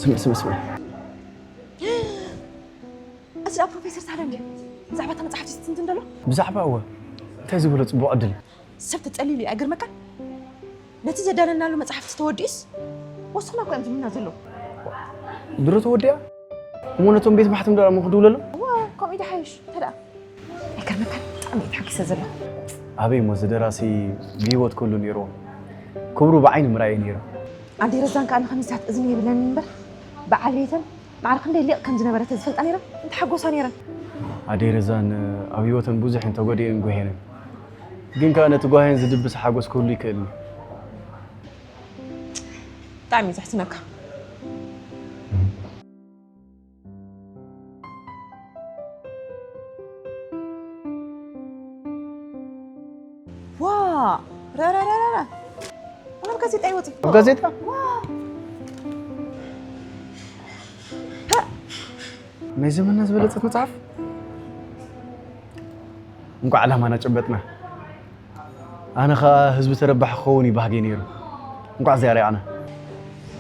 ስምዕ፣ ስምዕ፣ ስምዕ። እዚ ደኣ ፕሮፌሰር ሳለ እንድዩ ብዛዕባ እታ መጽሓፍቲ ዝትንትን ዘሎ? ብዛዕባ እወ። እንታይ ዝበሎ ጽቡቕ ዕድል። ሰብ ተጸሊሉ እዩ፣ ኣይገርመካን? ነቲ ዘዳለናሉ መጽሓፍቲ ተወዲኡስ፣ ወስኽና እኮ እዮም ዝብሉና ዘለዉ። ድሮ ተወዲኣ? እሞ ነቶም ቤት ማሕተም ደኣ እሞ ክድውለሎም? እዋ፣ ከምኡ እዩ ደሓይሽ። እንተ ደኣ ኣይገርመካን? ብጣዕሚ እየ ተሓጒሰ ዘለኹ። ኣበይ እሞ እዚ ደራሲ ብህይወት ክህሉ ነይርዎ። ክብሩ ብዓይኒ ምርኣይ እዩ ነይሩ። ኣደይ ረዛን ከኣ ንኸምዚታት እዝኒ የብለንን እምበር፣ በዓል ቤተን ማዕረ ክንደይ ሊቕ ከም ዝነበረ ተዝፈልጣ ነይረን፣ ምተሓጎሳ ነይረን። ኣደይ ረዛን ኣብ ህይወተን ብዙሕ እየን ተጎዲኤን ጓሂየን። ግን ከኣ ነቲ ጓሂየን ዝድብስ ሓጎስ ክህሉ ይክእል እዩ። ብጣዕሚ እዩ ዘሕዝነካ። ዋ! ረ፣ ረ፣ ረ፣ ረ፣ ረ። ኣብ ጋዜጣ ይወጽእ። ኣብ ጋዜጣ? ዋ! ናይ ዘመንና ዝበለጸት መጽሓፍ። እንቋዕ ዕላማና ጨበጥና። ኣነ ኸኣ ህዝቢ ተረባሒ ክኸውን እዩ ባህገይ ነይሩ። እንቋዕ እዚኣ ረኣና።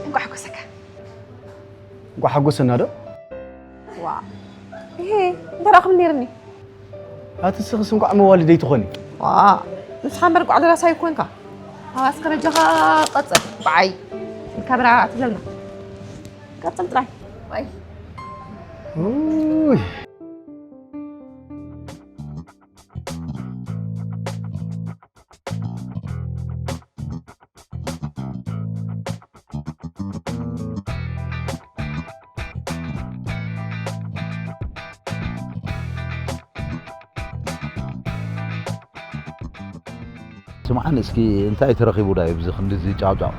እንቋዕ ሓጎሰካ። እንቋዕ ሓጎሰና ዶ? ዋ፣ እሄ፣ እንታይ ደኣ ክብል ነይርኒ? ኣቲ ንስኽስ እንቋዕ መዋልደይ ትኾኒ። ዋ፣ ንስኻ እምበር እንቋዕ ደራሳይ ኮንካ። ኣባስከ በጃኻ ቀጽል፣ በዓይ ኢልካ ብራ ትብለልና። ቀጽል ጥራይ። ዋይ። ኡይ። ስምዓኒ እስኪ፣ እንታይ ተረኺቡ ዳዩ ብዚ ክንድዚ ጫውጫው?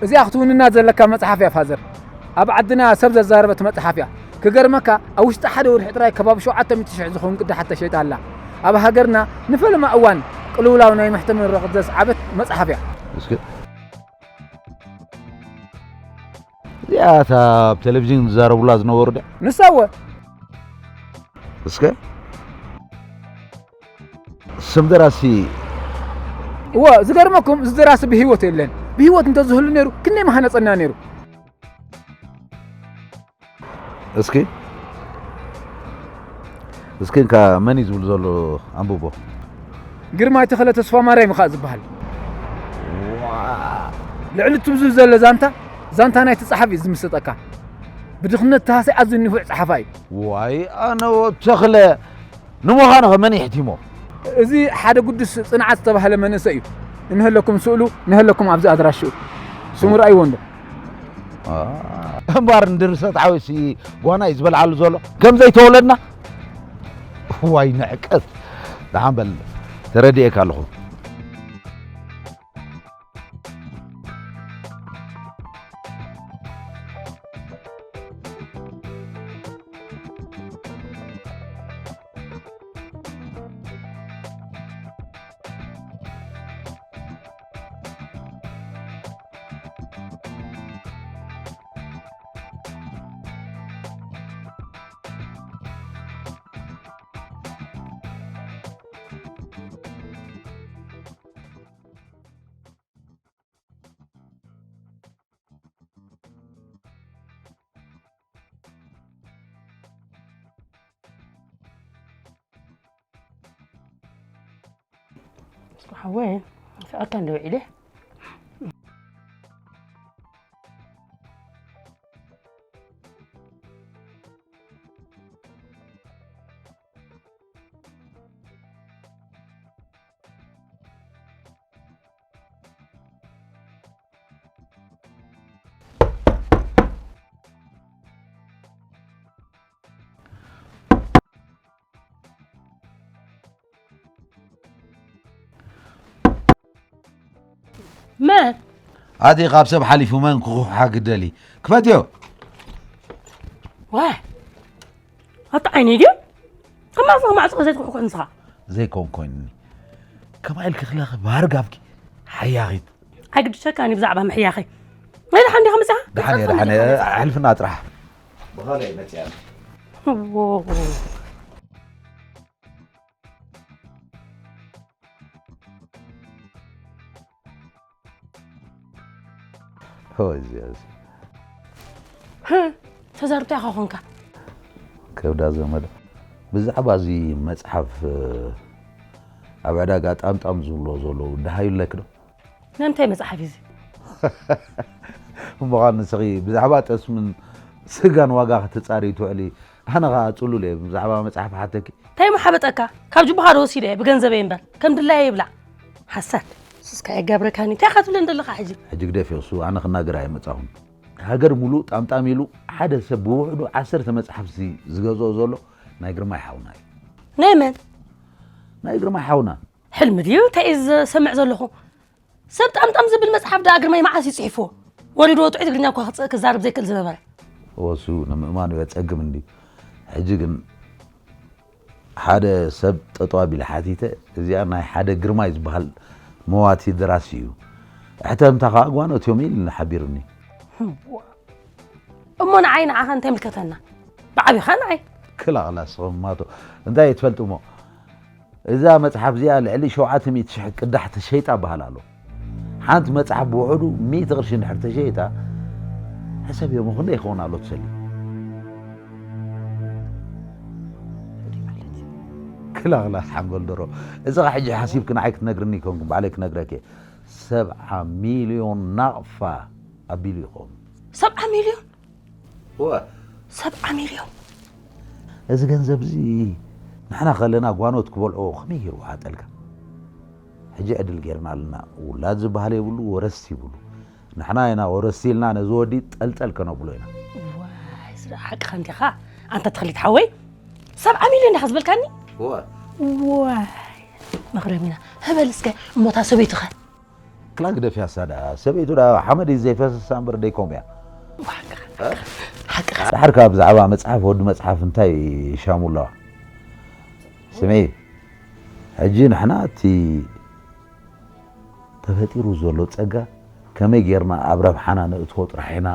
እዚኣ ክትውንና ዘለካ መጽሓፍ እያ ፋዘር። ኣብ ዓድና ሰብ ዘዛረበት መጽሓፍ እያ። ክገርመካ፣ ኣብ ውሽጢ ሓደ ወርሒ ጥራይ ከባቢ ሸውዓተ ሚእቲ ሽሕ ዝኸውን ቅዳሓት ተሸይጣ ኣላ። ኣብ ሃገርና ንፈለማ እዋን ቅልውላው ናይ መሕተሚ ወረቐት ዘስዓበት መጽሓፍ እያ። እስኪ እዚኣ እታ ኣብ ቴሌቪዥን ዝዛረቡላ ዝነበሩ ድያ? ንሳ እወ። እስከ ስም ደራሲ እወ፣ ዝገርመኩም እዚ ደራሲ ብህይወት የለን። ብህይወት እንተዝህሉ ነይሩ ክንደይ ምሃነጸና ነይሩ። እስኪ፣ እስኪ እንካ መን እዩ ዝብል ዘሎ ኣንብቦ። ግርማይ ተኽለ ተስፋ ማርያም እዩ ኸኣ ዝበሃል። ዋ። ልዕሊ እቲ ብዙህ ዘሎ ዛንታ፣ ዛንታ ናይቲ ጸሓፊ እዩ ዝምስጠካ። ብድኽነት ተሃስያ ኣዝዩ ንፉዕ ጸሓፋይ እዩ። ዋይ ኣነ ወ ተኽለ ንምዃኑ ኸ መን ይሕቲሞ? እዚ ሓደ ግዱስ ጽንዓት ዝተባህለ መንእሰይ እዩ። እንሀለኩም ስእሉ፣ እንሀለኩም ኣብዚ ኣድራሽኡ። ስሙ ረኣይዎ እንዶ። አ፣ እምበኣር ንድርሰት ሓወሲ ጓና እዩ ዝበልዓሉ ዘሎ። ከም ዘይተወለድና? ዋይ ንዕቀት። ደሓን በል፣ ተረዲኤካ ኣለኹ። ሓወይ፣ ፍቕርካ እንደ ውዒለ። መን? ኣቲ ካብ ሰብ ሓሊፉ መን ክኹሕሓ ግደሊ? ክፈትዮ። ዋ፣ ኣታ ዓይነይ ድዩ? ከማኻ ማዕጾ ዘይትኩሕኩሕ ንስኻ። ዘይኮን ኮይኑኒ። ከማይ ኢልኪ ክለኺ ባህር ጋብኪ ሓያኺት። ኣይግድሸካን እዩ ብዛዕባ ምሕያኸይ። ናይ ደሓን ዲኻ መጺኻ? ደሓን እየ፣ ደሓን እየ። ኣሕልፍና ጥራሕ። ብኻልእ መጺኣ። ዎ። ሆይ፣ እዚኣስ። ህም፣ ተዛርብታ ኢኻ ኾንካ። ከብዳ ዘመዳ፣ ብዛዕባ እዚ መጽሓፍ፣ ኣብ ዕዳጋ ጣምጣም ዝብሎ ዘለዉ ደሃዩ ኣለኪ ዶ? ናይ ምንታይ መጽሓፍ እዩ እዚ? እሞ ኸኣ ንስኺ ብዛዕባ ጠስምን ስጋን ዋጋ ክትጻረዪ ትውዕሊ፣ ኣነ ኸኣ ጽሉል እየ ብዛዕባ መጽሓፍ ሓተኪ። እንታይ እሞ ሓበጠካ? ካብ ጅቡኻ ዶ ወሲደ እየ ብገንዘበይ እምበር፣ ከም ድላየ ይብላዕ። ሓሳድ። ንስካ የጋብረካኒ። እንታይ ኢኻ ትብለኒ ዘለኻ ሕጂ? ሕጂ ግደፍዮ፣ እሱ ኣነ ክናገር ኣይመጻኹን። ሃገር ሙሉእ ጣምጣም ኢሉ ሓደ ሰብ ብውሕዱ ዓሰርተ መጽሓፍቲ ዝገዝኦ ዘሎ ናይ ግርማይ ሓውና እዩ። ናይ መን? ናይ ግርማይ ሓውና። ሕልሚ ድዩ? እንታይ እዩ ዝሰምዕ ዘለኹ? ሰብ ጣምጣም ዝብል መጽሓፍ ደኣ ግርማይ መዓስ እዩ ጽሒፍዎ? ወሊድዎ ጥዑይ ትግርኛ እኳ ክጽ-፣ ክዛረብ ዘይክእል ዝነበረ። እወ፣ እሱ ንምእማኑ የጸግም እንድዩ። ሕጂ ግን ሓደ ሰብ ጠጠው ኣቢለ ሓቲተ፣ እዚኣ ናይ ሓደ ግርማይ ዝበሃል መዋቲ ደራሲ እዩ። ሕተምታ ከኣ ጓኖት እዮም ኢሉኒ ሓቢሩኒ። እሞ ንዓይ ንዓኻ እንታይ ይምልከተና? ብዓቢኻ ንዓይ። ክላቕላ ስኹም ማቶ እንታይ ትፈልጡ እሞ? እዛ መጽሓፍ እዚኣ ልዕሊ ሸውዓተ ሚእቲ ሽሕ ቅዳሕ ተሸይጣ በሃል ኣሎ። ሓንቲ መጽሓፍ ብውሕዱ ሚእቲ ቅርሺ እንድሕር ተሸይጣ፣ ሕሰብ እዮም ክንደይ ይኸውን ኣሎ ትሰሊ። ክላኽላ ሓንጎል ደሮ። እዚ ኸ ሕጂ ሓሲብኪ ንዓይ ክትነግርኒ ይኮንኩም፣ ባዕለይ ክነግረኪ እየ። ሰብዓ ሚልዮን ናቕፋ ኣቢሉ ይኸውን። ሰብዓ ሚልዮን? እወ። ሰብዓ ሚልዮን? እዚ ገንዘብ እዚ ንሕና ከለና ጓኖት ክበልዖ ከመይ ገይሩ ወሓጠልካ? ሕጂ ዕድል ጌርና ኣለና። ውላድ ዝበሃል የብሉ፣ ወረስቲ ይብሉ። ንሕና ኢና ወረስቲ ኢልና ነዚ ወዲ ጠልጠል ከነብሎ ኢና። ዋይ፣ ስራ ሓቅኻ እንዲኻ። ኣንታ ተኽሊት ሓወይ፣ ሰብዓ ሚልዮን ዲኻ ዝበልካኒ? እወ። ዋይ፣ መኽረሚና። ህበል እስከ፣ እሞታ ሰበይቱኸ? ክላ ግደፍያ እሳ ደኣ፣ ሰበይቱ ደኣ ሓመድ እዩ ዘይፈስሳ እምበር ደይኮም እያ። ሓቅኻ፣ ሓቅኻ፣ ሓቅኻ። ደሓር ከኣ ብዛዕባ መጽሓፍ፣ ወዲ መጽሓፍ እንታይ ሻሙ ኣለዋ? ስምዒ፣ ሕጂ ንሕና እቲ ተፈጢሩ ዘሎ ጸጋ ከመይ ጌርና ኣብ ረብሓና ነእትዎ ጥራሕ ኢና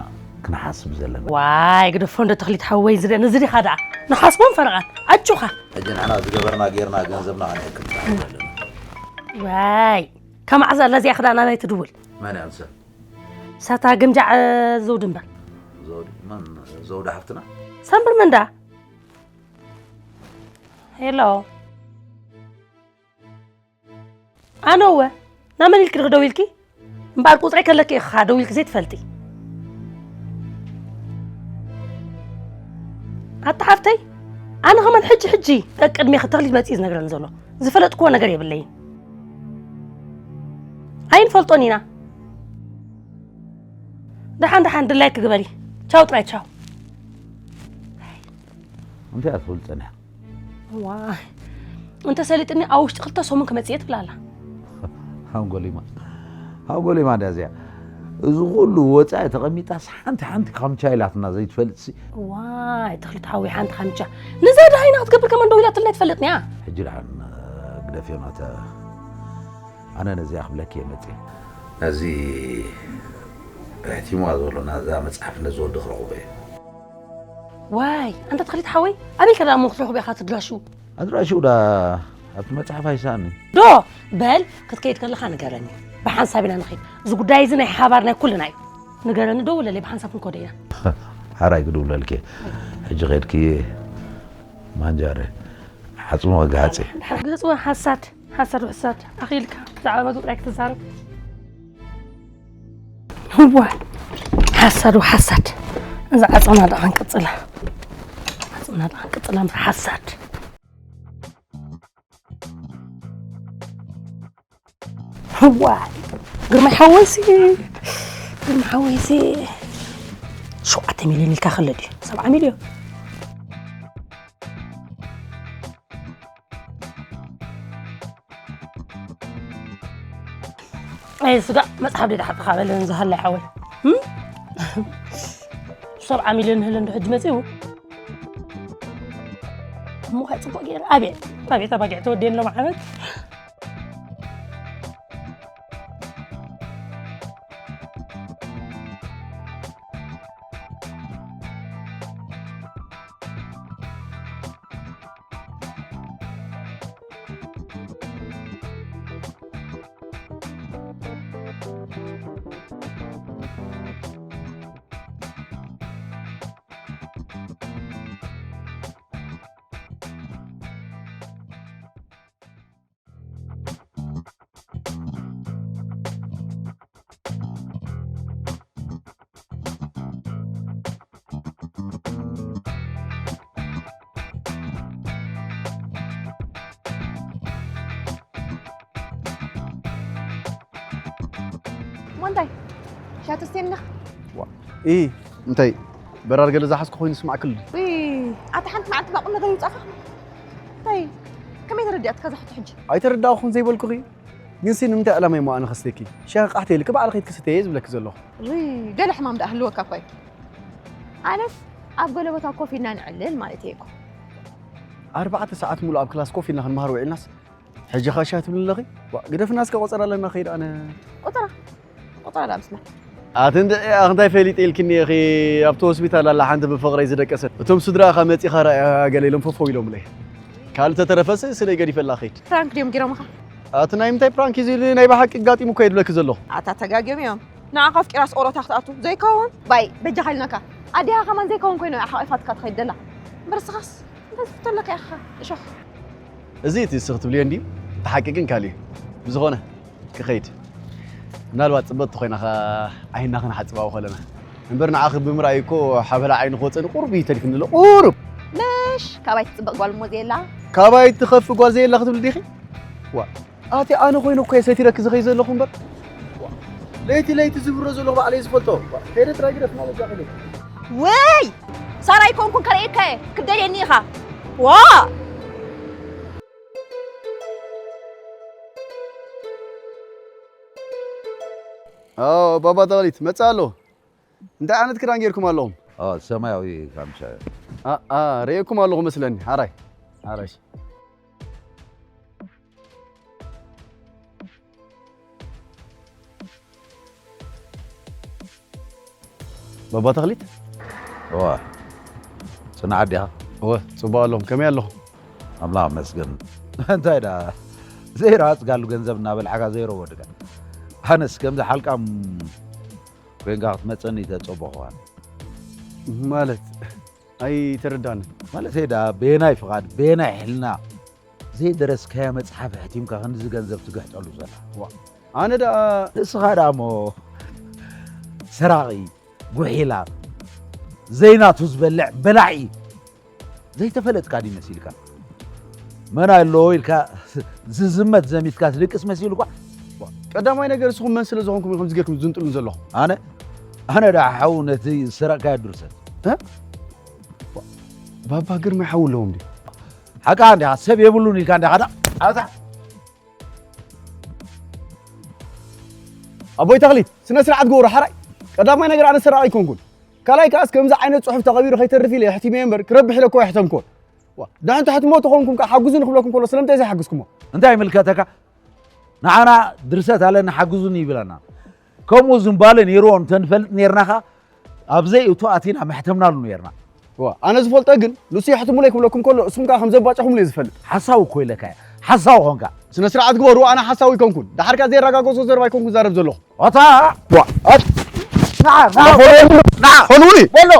ክንሓስብ ዘለና። ዋይ፣ ግደፎ እንዶ ተኽሊት ሓወይ፣ ዝደ-፣ ንዚ ዲኻ ደኣ ንሓስቦን ፈረቓን፣ ኣጆኻ። ሕጂ ንሕና ዝገበርና ጌርና ገንዘብና ከነእክብ ጥራሕ ኢና ዘለና። ዋይ፣ ካብ መዓዝ ኣላ እዚኣ ክዳና ናይ ትድውል? መን እያ ንሳ? ሳታ ግምጃዕ ዘውዲ እምበር። ዘውዲ? መን? ዘውዲ ሓፍትና? ሳምብር መንዳ። ሄሎ። ኣነ እወ፣ ናመን ኢልኪ ዲኺ ደዊልኪ? እምበኣር ቁጽረይ ከለኪ ኢኻ ደዊልኪ ዘይትፈልጢ። ኣታ ሓፍተይ፣ ኣነ ከማን ሕጂ ሕጂ ደቂ ቅድሜኺ ተኽሊት መጺኡ ዝነግረኒ ዘሎ። ዝፈለጥክዎ ነገር የብለይን። ኣይንፈልጦን ኢና። ደሓን ደሓን ድላይኪ ግበሪ። ቻው ጥራይ ቻው። እንታይ እያ ትብል ጸኒሓ? ዋይ፣ እንተ ሰሊጥኒ ኣብ ውሽጢ ክልተ ሰሙን ክመጽእ እየ ትብል ኣላ። ሃንጎሊማ፣ ሃንጎሊማ እንድያ እዚኣ። እዚ ኩሉ ወጻኢ ተቐሚጣስ ሓንቲ ሓንቲ ካምቻ ኢላትና ዘይትፈልጥሲ። ዋይ፣ ተኽሊት ሓወይ፣ ሓንቲ ካምቻ። ንዛ ደሃይና ክትገብር ከማን ደው ኢላትልና ኣይትፈልጥን እያ። ሕጂ ደሓን ግደፍዮ ናተ፣ ኣነ ነዚኣ ክብለኪ እየ መጽየ። ነዚ ኣሕቲምዋ ዘሎ ናዛ መጽሓፍ ነዚ ወዲ ክረኽቦ እየ። ዋይ፣ ኣንታ ተኽሊት ሓወይ፣ ኣበይ ከ ደኣ እሞ ክትረኽቦ ኢኻ እቲ ድራሹ? ኣድራሽኡ ደኣ ኣብቲ መጽሓፍ ኣይሰኣንን። ዶ፣ በል፣ ክትከይድ ከለኻ ንገረኒ። ብሓንሳብ ኢና ንኸይድ። እዚ ጉዳይ እዚ ናይ ሓባር ናይ ኩልና እዩ። ንገረኒ፣ ደውለለይ፣ ብሓንሳብ ክንከዶ ኢና። ሓራይ ክድውለልኪ እየ። ሕጂ ከይድኪ ማንጃረ ሓጽሞ ክገሃጽ እየ። ገጹ ሓሳድ። ሓሳድ ውሕሳድ ኣኺልካ ብዛዕባ መግቢ ጥራይ ክትዛረብ። እዋ ሓሳድ ውሓሳድ። እዛ ዓፀና ደኣ ክንቅፅላ። ዓፀና ደኣ ክንቅፅላ ምስ ሓሳድ። እዋ ግርማይ ሓወይሲ፣ ግርማይ ሓወይሲ። ሸውዓተ ሚልዮን ኢልካ ከሎ ድዩ? ሰብዓ ሚልዮን። ኣይ ስጋ መጽሓፍ ደዳ ሓጥኻ በለን ዝሃላይ ሓወይ። እም? ሰብዓ ሚልዮን ህል እንዶ ሕጂ መጺኡ። እሞ ካይ ጽቡቕ ገይረ። ኣቤት፣ ኣቤት ኣባጊዕ ተወዲየን ሎም ዓመት። ሞንታይ ሻትስቴንና ዋ፣ ኢ፣ እንታይ በራድ ገለ ዝሓዝኩ ኮይኑ ስማዕክሉ። ዊ፣ ኣታ ሓንቲ መዓልቲ ባቁም ነገር ይውጻኻ። እንታይ ከመይ ተረዲኣትካ እዛ ሕቶ ሕጂ? ኣይተረዳእኹን ዘይበልኩኺ። ግን ሲ ንምንታይ ዕላማ እሞ ኣነ ከስተኪ? ሻሂ ቃሕተ ኢልክ ባዕልኺ ክትክስተየ ዝብለኪ ዘለኹ። ዊ፣ ገለ ሕማም ደኣ ህልወካ እኮ እዩ። ኣነስ ኣብ ገለ ቦታ ኮፍ ኢልና ንዕልል ማለት እየ እኮ። ኣርባዕተ ሰዓት ሙሉእ ኣብ ክላስ ኮፍ ኢልና ክንመሃር ውዒልናስ ሕጂ ኸ ሻሂ ትብሊ ኣለኺ? ዋ፣ ግደፍና እስከ ቆጸራ ኣለና ኸይድ ኣነ። ቆጸራ? ቆጸራ ደኣ ምስማዕ። ኣቲ እንድዒ ኣኽ እንታይ ፈሊጠ ኢልክኒ ኢኺ ኣብቲ ሆስፒታል ኣላ ሓንቲ ብፍቕረይ ዝደቀሰት። እቶም ስድራኻ መጺኻ ረኣያ ገለ ኢሎም ፈፈው ኢሎምለይ። ካልእ ተተረፈስ ስለይ ገዲፈላ ኸይድ። ፕራንክ ድዮም ጌሮምኻ? ኣቲ ናይ ምንታይ ፕራንክ እዩ እዚ ኢሉ ናይ ብሓቂ ኣጋጢሙ እኮ እየ ዝብለኪ ዘለኹ። ኣታ ተጋግዮም እዮም። ንዓኻ ኣፍቂራስ ኦሮታ ክትኣቱ ዘይከውን ባይ በጃኻ ኢልናካ። ኣዴኻ ከማን ዘይከውን ኮይኑ እያ ሓቒፋትካ ትኸይድ ደላ። እምበር እስኻስ እንታይ ዝፍቶ ኣለካ ኢኻ እሾኽ። እዚ እቲ እስኺ ትብልዮ እንድዩ እቲ ሓቂ ግን ካልእ እዩ። ብዝኾነ ክኸይድ ምናልባት ጽብቕቲ ኮይና ኸ ዓይንና ክንሓጽባ ከለና እምበር ንዓኺ ብምርኣይ እኮ ሓበላ ዓይኒ ክወጸኒ ቁሩብ እዩ ተሪፍኒ ዘሎ ቁሩብ። ነሽ ካባይ ትጽበቕ ጓል እሞ ዘየላ። ካባይ ትኸፊ ጓል ዘየላ ክትብሊ ዲኺ? ዋ ኣቲ ኣነ ኮይነ እኮ እየ ሰቲረኪ ዝኸይ ዘለኹ እምበር። ለይቲ ለይቲ ዝብሮ ዘለኹ ባዕለይ ዝፈልጦ። ከይደ ጥራይ ግደፍ ማለት እያ ከይደ። ወይ ሳራ ኣይኮንኩን ከርእየካ እየ ክትደልየኒ ኢኻ። ዋ ኣዎ ባባ ተኽሊት መጽእ ኣሎ። እንታይ ዓይነት ክዳን ጌርኩም ኣለኹም? ኣዎ ሰማያዊ ካምቻ። ኣኣ ርእየኩም ኣለኹ መስለኒ። ሓራይ ሓራይ። ባባ ተኽሊት? እወ። ጽናዓት ዲኻ? እወ፣ ጽቡቕ ኣለኹም። ከመይ ኣለኹም? ኣምላኽ ይመስገን። እንታይ ደኣ ዘይረሃጽካሉ ገንዘብ እናበላዕካ ዘይረወድካ? ኣነስ ከምዚ ሓልቃም ኮይንካ ክትመጸኒ ተጸበኹኻ። ማለት ኣይተረዳንን። ማለተይ ደኣ በየናይ ፍቓድ በየናይ ሕልና ዘይደረስካዮ መጽሓፍ ኣሕቲምካ ክንድዚ ገንዘብ ትግሕጠሉ ዘለኻ? ዋ፣ ኣነ ደኣ ንስኻ ደኣ እሞ ሰራቒ፣ ጉሒላ፣ ዘይናቱ ዝበልዕ በላዒ ዘይተፈለጥካ ድዩ መሲልካ? መን ኣሎ ኢልካ ዝዝመት ዘሚትካ ትድቅስ መሲሉኳ? ቀዳማይ ነገር ንስኹም መን ስለ ዝኾንኩም ኢኹም ዝገርኩም ዝንጥሉን ዘለኹም? ኣነ ኣነ ደኣ ሓው ነቲ ዝሰረቕካዮ ድርሰት እ? ባባ ግርማይ ሓው ኣለዎም ድዩ? ሓቃ እንዲኻ ሰብ የብሉን ኢልካ እንዲኻ ዳ ኣታ ኣቦይ ተኽሊት ስነ ስርዓት ግበሩ ሓራይ። ቀዳማይ ነገር ኣነ ሰራቒ ኣይኮንኩን። ካልኣይ ከኣስ ከምዚ ዓይነት ጽሑፍ ተቐቢሩ ከይተርፍ ኢለ የሕቲመዮ እምበር ክረብሕ ኢለ እኮ ኣይሕተምኩን። ዋ፣ ደሓን ትሕትሞ ተኾንኩም ከኣ ሓግዙኒ ክብለኩም ከሎ ስለምንታይ ዘይሓግዝኩሞ? እንታይ ይምልከተካ? ንዓና ድርሰት ኣለና ሓግዙኒ ይብለና። ከምኡ ዝምባለ ነይርዎ እንተንፈልጥ ነይርና ከኣ ኣብ ዘይእቱ ኣቲና መሕተምናሉ ነይርና። ዋ፣ ኣነ ዝፈልጦ ግን ንሱ የሕትሙለይ ክብለኩም ከሎ እስኹም ከኣ ከም ዘባጨኹምለይ ዝፈልጥ። ሓሳዊ እኮ ኢለካ እየ። ሓሳዊ ኾንካ። ስነ ስርዓት ግበሩ፣ ኣነ ሓሳዊ ኣይኮንኩን። ደሓር ከኣ ዘየረጋገጾ ዘረባ ኣይኮንኩን ዛረብ ዘለኹ። ኣታ ዋ፣ ኣት ንዓ፣ ንዓ፣ ንዓ፣ ንዓ። ኾኑኒ። በሎ።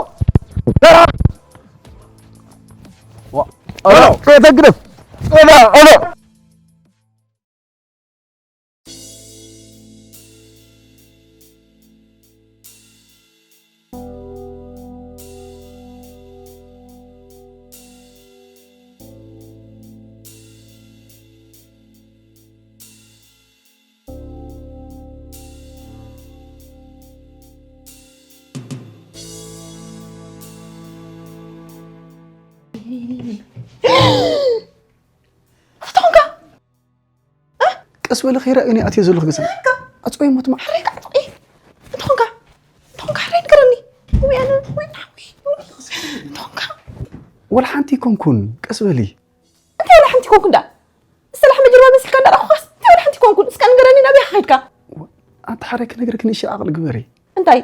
ዋ፣ ኣሎ፣ ተግደፍ። ኣሎ፣ ኣሎ። እንተኾንካ ቀስ በለ ከይረኣዩኒ ኣትየ ዘለኹ ገዛ ኣፅወይ ሞትማ ሕረይ ካዕጥቂ እንተኾንካ እንተኾንካ ሕረይ ንገረኒ ወይ ኣነ ወይ ናዊ እንተኾንካ ወላ ሓንቲ ይኮንኩን ቀስ በሊ እንታይ ወላ ሓንቲ ይኮንኩ እንዳ ንሰላሕ መጀርባ መሲልካ እንዳረኣኹኻስ እንታይ ወላ ሓንቲ ይኮንኩን እስካ ንገረኒ ናበይ ከይድካ ኣንተ ሓረይ ክነግረክ ንእሽተይ ዓቕሊ ግበሪ እንታይ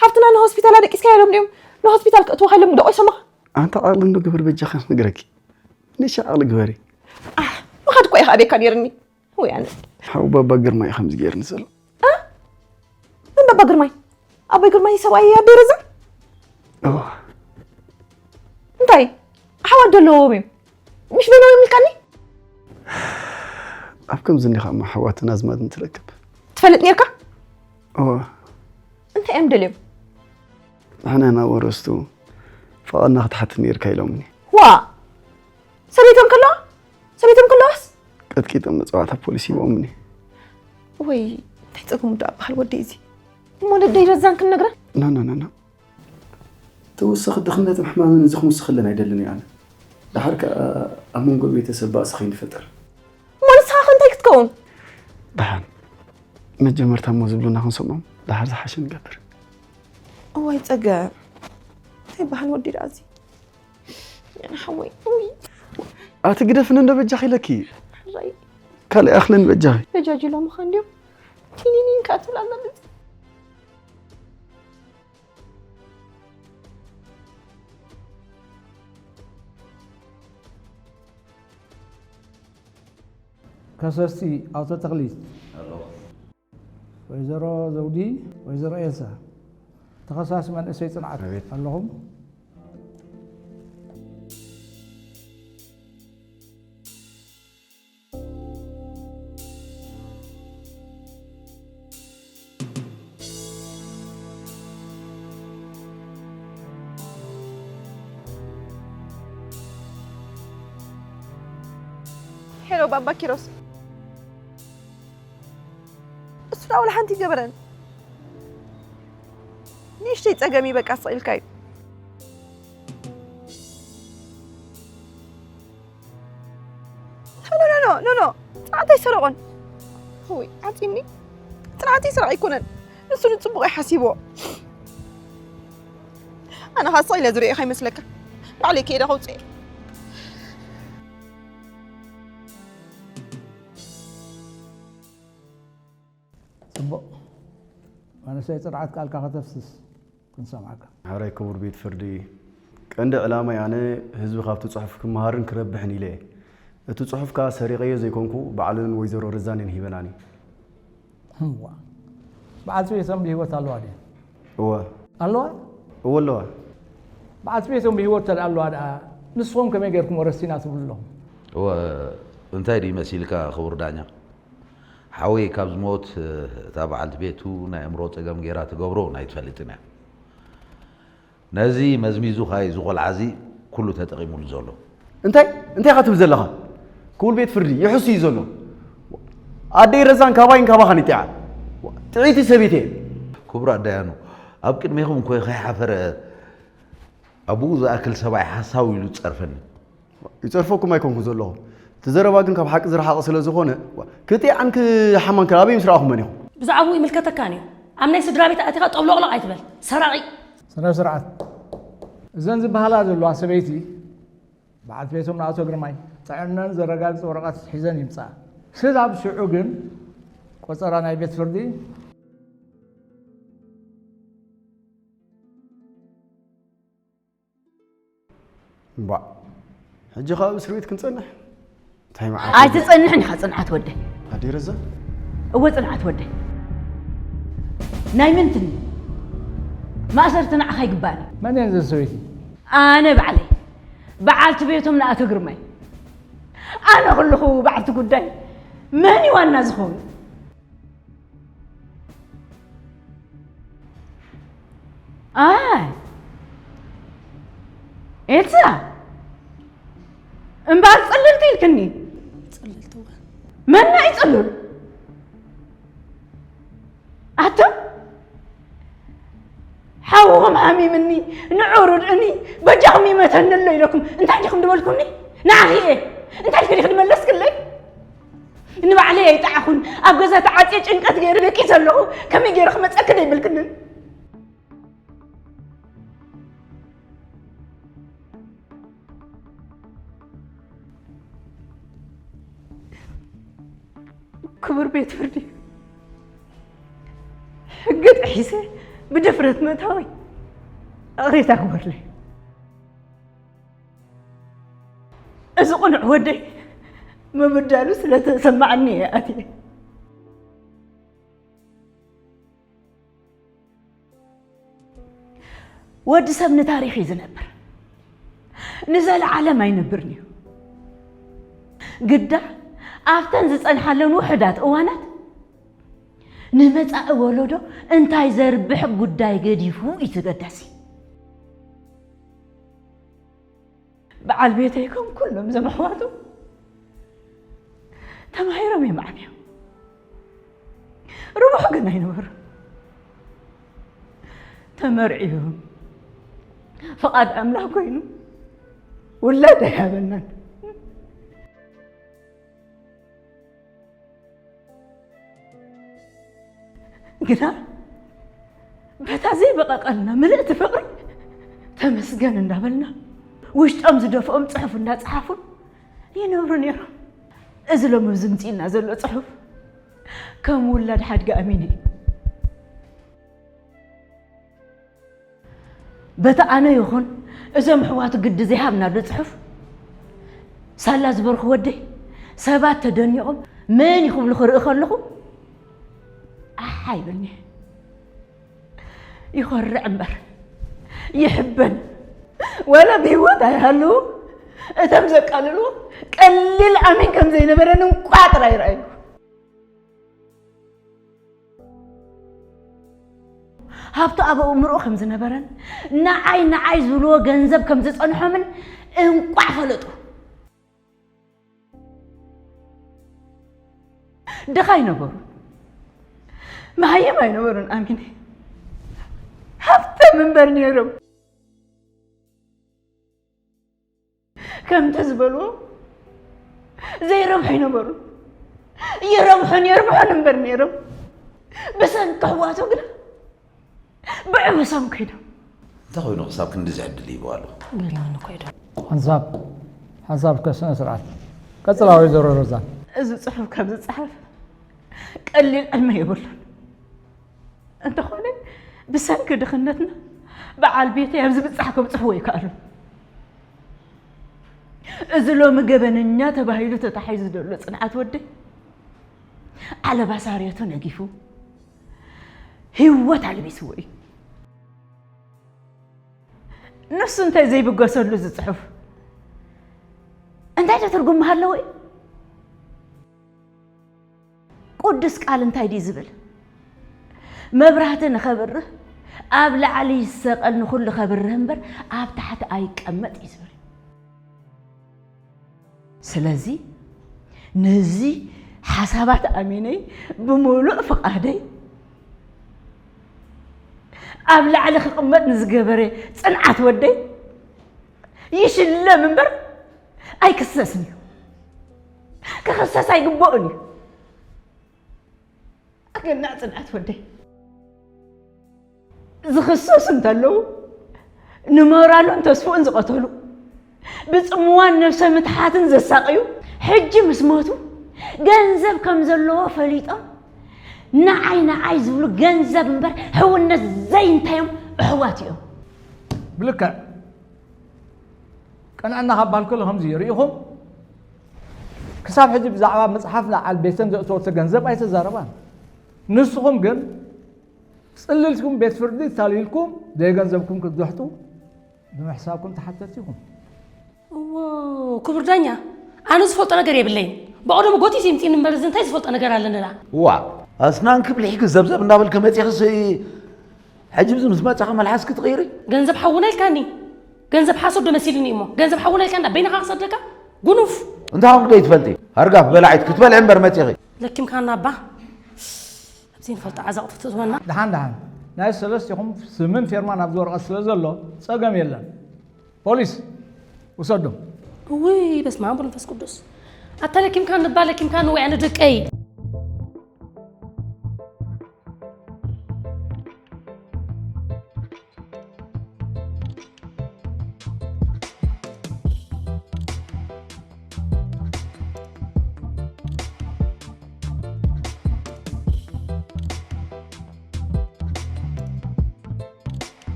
ሓፍትና ንሆስፒታል ኣደቂስካ ኢሎም ድዮም ንሆስፒታል ክእትወካ ኢሎም ግደቆ ይሰማኻ ኣንተ ዓቕሊ እንዶ ግበር በጃኻ ክነግረኪ ንእሽተይ ዓቕሊ ግበሪ ምኻድ እኮ ኢኻ ኣበካ ነይርኒ ወይ ኣነ ሓው ባባ ግርማ እዩ ከምዚ ገይርኒ ዘሎ መን ባባ ግርማይ ኣቦይ ግርማይ ሰብኣይ ኣደይ ረዛ እንታይ ኣሕዋት ዘለዎም እዮም ምሽ በይኖም ይምልካኒ ኣብ ከምዚ እንዲኻ እሞ ኣሕዋትን ኣዝማድን ትረክብ ትፈልጥ ነርካ እዋ እንታይ እዮም ደልዮም ንሕና ኢና ወረስቱ ፍቓድና ክትሓትት ነይርካ ኢሎምኒ ዋ ሰበይቶም ከለዋ ሰበይቶም ከለዋስ ቀጥቂጦም መፅዋዕታ ፖሊስ ሂቦምኒ ወይ እንታይ ፀገሙ ዶ ኣበሃል ወደይ እዚ እሞ ነደይ ረዛን ክንነግራ ና ና ና ና ተወሳኺ ድኽነትን ሕማምን እዚ ክምስኸለን ኣይደልን እየ ኣነ ደሓር ከኣ ኣብ መንጎ ቤተሰብ ባእሲ ከይንፈጥር እሞ ንስኻ ከ እንታይ ክትከውን ደሓን መጀመርታ እሞ ዝብሉና ክንሰምዖም ደሓር ዝሓሸ ንገብር እዋይ ጸገም እንታይ በሃል ወዲ ደኣ እዚ ሓወይ ኣቲ ግደፍኒ እንዶ በጃኺ ኢለኪ ካልእ ኣኽልን በጃኺ በጃጅ ኢሎምኻ እንድዮም ቲኒኒን ከኣ ትብል ኣላ ከሰስቲ ኣቶ ተኽሊት፣ ወይዘሮ ዘውዲ፣ ወይዘሮ ኤልሳ፣ ተኸሳሲ መንእሰይ ጽንዓት ኣለኹም። ሄሎ ባባ ኪሮስ እሱ ዳ ወላ ሓንቲ ይገበረን ንእሽተይ ጸገም እዩ በቃ ስቕ ኢልካ እዩ ኖ ኖ ኖ ኖ ኖ ኖ ጽንዓት ኣይሰረቖን ወይ ዓጺኒ ጽንዓት ይስረቕ ኣይኮነን ንሱ ንጽቡቕ ኣይሓሲብዎ ኣነ ኻስ ኢለ ዝርእኻ ይመስለካ ባዕለይ ከይደ ከውፅእ ፅቡቕ መንእሰይ ፅንዓት ቃልካ ከተፍስስ ክንሰምዓካ ሓራይ ክቡር ቤት ፍርዲ ቀንዲ ዕላማይ ኣነ ህዝቢ ካብቲ ፅሑፍ ክመሃርን ክረብሕን ኢለ እየ እቲ ፅሑፍ ከዓ ሰሪቐዮ ዘይኮንኩ ባዕለን ወይዘሮ ርዛን እየን ሂበናኒ እዋ በዓልቲ ቤቶም ብህይወት ኣለዋ ድየን? እወ። ኣለዋ? እወ ኣለዋ። በዓልቲ ቤቶም ብህይወት ተድኣ ኣለዋ ደኣ ንስኹም ከመይ ገይርኩም ረሲና ትብሉ ኣለኹም? እወ እንታይ ድዩ መሲልካ ክቡር ዳኛ? ሓወይ ካብ ዝሞት እታ በዓልቲ ቤቱ ናይ ኣእምሮ ጸገም ገይራ ትገብሮ እውን ኣይትፈልጥን እያ። ነዚ መዝሚዙ ኸኣ እዩ እዚ ቖልዓ እዚ ኩሉ ተጠቒሙሉ ዘሎ። እንታይ እንታይ ኢኻ ትብል ዘለኻ? ክቡር ቤት ፍርዲ ይሕሱ እዩ ዘሎ። ኣደይ ረዛን ካባይን ካባኻን ይጥዕያ። ጥዕይቲ ሰበይቲ እየ። ክቡር ኣዳያኑ፣ ኣብ ቅድሜኹም እንኮ ከይሓፈረ ኣቡኡ ዝኣክል ሰብኣይ ሓሳዊ ኢሉ ዝጸርፈኒ። ይጸርፈኩም ኣይኮንኩ ዘለኹ። እቲ ዘረባ ግን ካብ ሓቂ ዝረሓቐ ስለ ዝኾነ ክጥዕያን ክሓማን ክል ኣበይ ምስ ረኣኹመን ኢኹም? ብዛዕባኡ ይምልከተካን እዩ። ኣብ ናይ ስድራ ቤት ኣቲኻ ጠብሎቕሎቕ ኣይትበል። ሰራቒ። ስነ ስርዓት። እዘን ዝበሃላ ዘለዋ ሰበይቲ በዓልቲ ቤቶም ንኣቶ ግርማይ ጥዕነን ዘረጋግፅ ወረቐት ሒዘን ይምፅኣ። ስጋብ ሽዑ ግን ቆፀራ ናይ ቤት ፍርዲ እምቧእ ሕጂ ኸኣ ኣብ እስር ቤት ክንጸንሕ እንታይ መዓት ኣይትጸንሕን ኢኻ ጽንዓት ወደይ ኣደይ ረዛ እወ ጽንዓት ወደይ ናይ ምንትኒ ማእሰርቲ ንዓኻ ይግባእኒ መን እየን ዘን ሰበይቲ ኣነ ባዕለይ በዓልቲ ቤቶም ንኣቶ ግርማይ ኣነ ከለኹ በዓልቲ ጉዳይ መን እዩ ዋና ዝኸውን ኣይ ኤልሳ እምበኣር ጽልልቲ ኢልክኒ ጽልልቲ እዋ መና እዩ ጽሉል ኣቶ ሓወ እኹም ሓሚምኒ፣ ንዑ ርድእኒ፣ በጃኹም ይመተኒ ኣሎ ኢለኩም እንታይ ዲኹም ዝበልኩኒ? ንዓኺ እየ እንታይ ኢልኪ ዲኺ ዝመለስክለይ? ንባዕለይ ኣይጠዓኹን፣ ኣብ ገዛ ተዓፅየ ጭንቀት ገይረ ደቂሰ ኣለኹ፣ ከመይ ገይረ ክመፀኪ ደይብልክንን? ክቡር ቤት ፍርዲ፣ ሕጊ ጥሒሰ ብድፍረት ምእታወይ ይቕሬታ ግበርለይ። እዚ ቅኑዕ ወደይ ምብዳሉ ስለ ተሰማዓኒ እየ ኣትየ። ወዲ ሰብ ንታሪኽ እዩ ዝነብር፣ ንዘለዓለም ኣይነብርን እዩ። ግዳ ኣብተን ዝጸንሓለን ውሑዳት እዋናት ንመጻኢ ወለዶ እንታይ ዘርብሕ ጉዳይ ገዲፉ እዩ ተገዳሲ። በዓል ቤተይ ከም ኩሎም ዘመሕዋቱ ተማሂሮም እዮም ዓብዮም። ርቡሕ ግን ኣይነበሩ። ተመርዕዮም ፍቓድ ኣምላኽ ኮይኑ ውላድ ኣይሃበናን። ግና በታ ዘይበቐቐልና ምልእቲ ፍቕሪ ተመስገን እንዳበልና ውሽጦም ዝደፍኦም ጽሑፍ እንዳጸሓፉን ይነብሩ ነይሮም። እዚ ሎሚ ኣብዚ ምጽእና ዘሎ ጽሑፍ ከም ውላድ ሓድጊ ኣሚነ እዩ። በቲ ኣነ ይኹን እዞም ኣሕዋቱ ግዲ ዘይሃብናሉ ጽሑፍ ሳላ ዝበርኩ ወደይ ሰባት ተደኒቖም መን እዩ ክብሉ ክርኢ ከለኹ ኣሓ ይብልኒ። ይኾርዕ እምበር ይሕበን። ወላ ብህይወት ኣይሃልዉ እቶም ዘቃልልዎ ቀሊል ኣሚን ከም ዘይነበረን እንቋ ጥራይ ረኣዩ። ሃብቱ ኣብ ኣእምርኡ ከም ዝነበረን ንዓይ ንዓይ ዝብልዎ ገንዘብ ከም ዝጸንሖምን እንቋዕ ፈለጡ። ድኻ ኣይነበሩን፣ መሃይም ኣይነበሩን ኣሚነ። ሃብቶም እምበር ነይሮም። ከምቲ ዝበልዎ ዘይረብሑ ይነበሩ። ይረብሑን የርብሑን እምበር ነይሮም። ብሰንኪ ኣሕዋቱ ግና ብዕብሶም ከይዶም። እንታይ ኮይኑ ክሳብ ክንድዚ ዕድል ይህብዋ ኣለኹ? ገሪሙኒ እኮ እዩ ዶ። ሓንሳብ ሓንሳብ ከ ስነ ስርዓት ቀጽላ ወይዘሮ ሮዛ። እዚ ጽሑፍ ከም ዝጸሓፍ ቀሊል ዕድመ የብሉን። እንተኾነ ብሰንኪ ድኽነትና በዓል ቤተይ ኣብዚ ብጻሕ ከብጽሕዎ ይከኣሉ። እዚ ሎሚ ገበነኛ ተባሂሉ ተታሒዙ ዘሎ ጽንዓት ወደይ ዓለባ ሳርየቱ ነጊፉ ህይወት ኣልቢስዎ እዩ። ንሱ እንታይ ዘይብገሰሉ እዚ ጽሑፍ እንታይ ትርጉም ምሃለዎ እዩ? ቅዱስ ቃል እንታይ ድዩ ዝብል? መብራህቲ ንኸብርህ ኣብ ላዕሊ ይሰቐል ንኹሉ ከብርህ እምበር ኣብ ታሕቲ ኣይቀመጥ እዩ ዝብል። ስለዚ ነዚ ሓሳባት ኣሚነይ ብምሉእ ፍቓደይ ኣብ ላዕሊ ክቕመጥ ንዝገበረ ጽንዓት ወደይ ይሽለም እምበር ኣይክሰስን እዩ። ክኽሰስ ኣይግበኦን እዩ። ኣገናዕ ጽንዓት ወደይ። ዝኽሰሱ እንተለዉ ንሞራሉን ተስፍኡን ዝቐተሉ፣ ብጽምዋን ነብሰ ምትሓትን ዘሳቕዩ፣ ሕጂ ምስ ሞቱ ገንዘብ ከም ዘለዎ ፈሊጦም ንዓይ ንዓይ ዝብሉ ገንዘብ እምበር ሕውነት ዘይንታዮም ኣሕዋት እዮም። ብልክዕ ቅንዕና ካብ በሃል ከሎ ከምዚ እዩ። ርኢኹም ክሳብ ሕጂ ብዛዕባ መጽሓፍ ንዓል ቤተን ዘእተወቶ ገንዘብ ኣይተዛረባን። ንስኹም ግን ጽልልኩም ቤት ፍርዲ ታሊልኩም ዘይገንዘብኩም ክትድሕጡ ብምሕሳብኩም ተሓተቲ ኢኹም። እዎ ክቡር ዳኛ፣ ኣነ ዝፈልጦ ነገር የብለይን። ብቐደሙ ጎቲት ይምፂን እምበር እዚ እንታይ ዝፈልጦ ነገር ኣለንና? እዋ ኣስናንኪ ብልሒኪ ዘብዘብ እንዳበልኪ መፂኽስ ሕጂ ብዚ ምስ መፃኺ መልሓስኪ ትቕይሪ? ገንዘብ ሓውና ኢልካኒ። ገንዘብ ሓሶት ዶ መሲልኒ እሞ ገንዘብ ሓውና ኢልካ እንዳ በይንኻ ክሰደካ ጉኑፍ። እንታይ ኮንክ ደይ ትፈልጢ? ሃርጋፍ በላዒት ክትበልዒ እምበር መፂኺ። ለኪምካና ኣባ። ኣብዚ ንፈልጦ ዓዘቕቲ ትእትወና። ደሓን ደሓን ናይ ሰለስቲኹም ስምን ፌርማን ኣብዚ ወረቐት ስለ ዘሎ ጸገም የለን። ፖሊስ ውሰዶም። ውይ በስመ ኣብ መንፈስ ቅዱስ። ኣታ ለኪምካ ንባ ለኪምካ ንውያ ንደቀይ።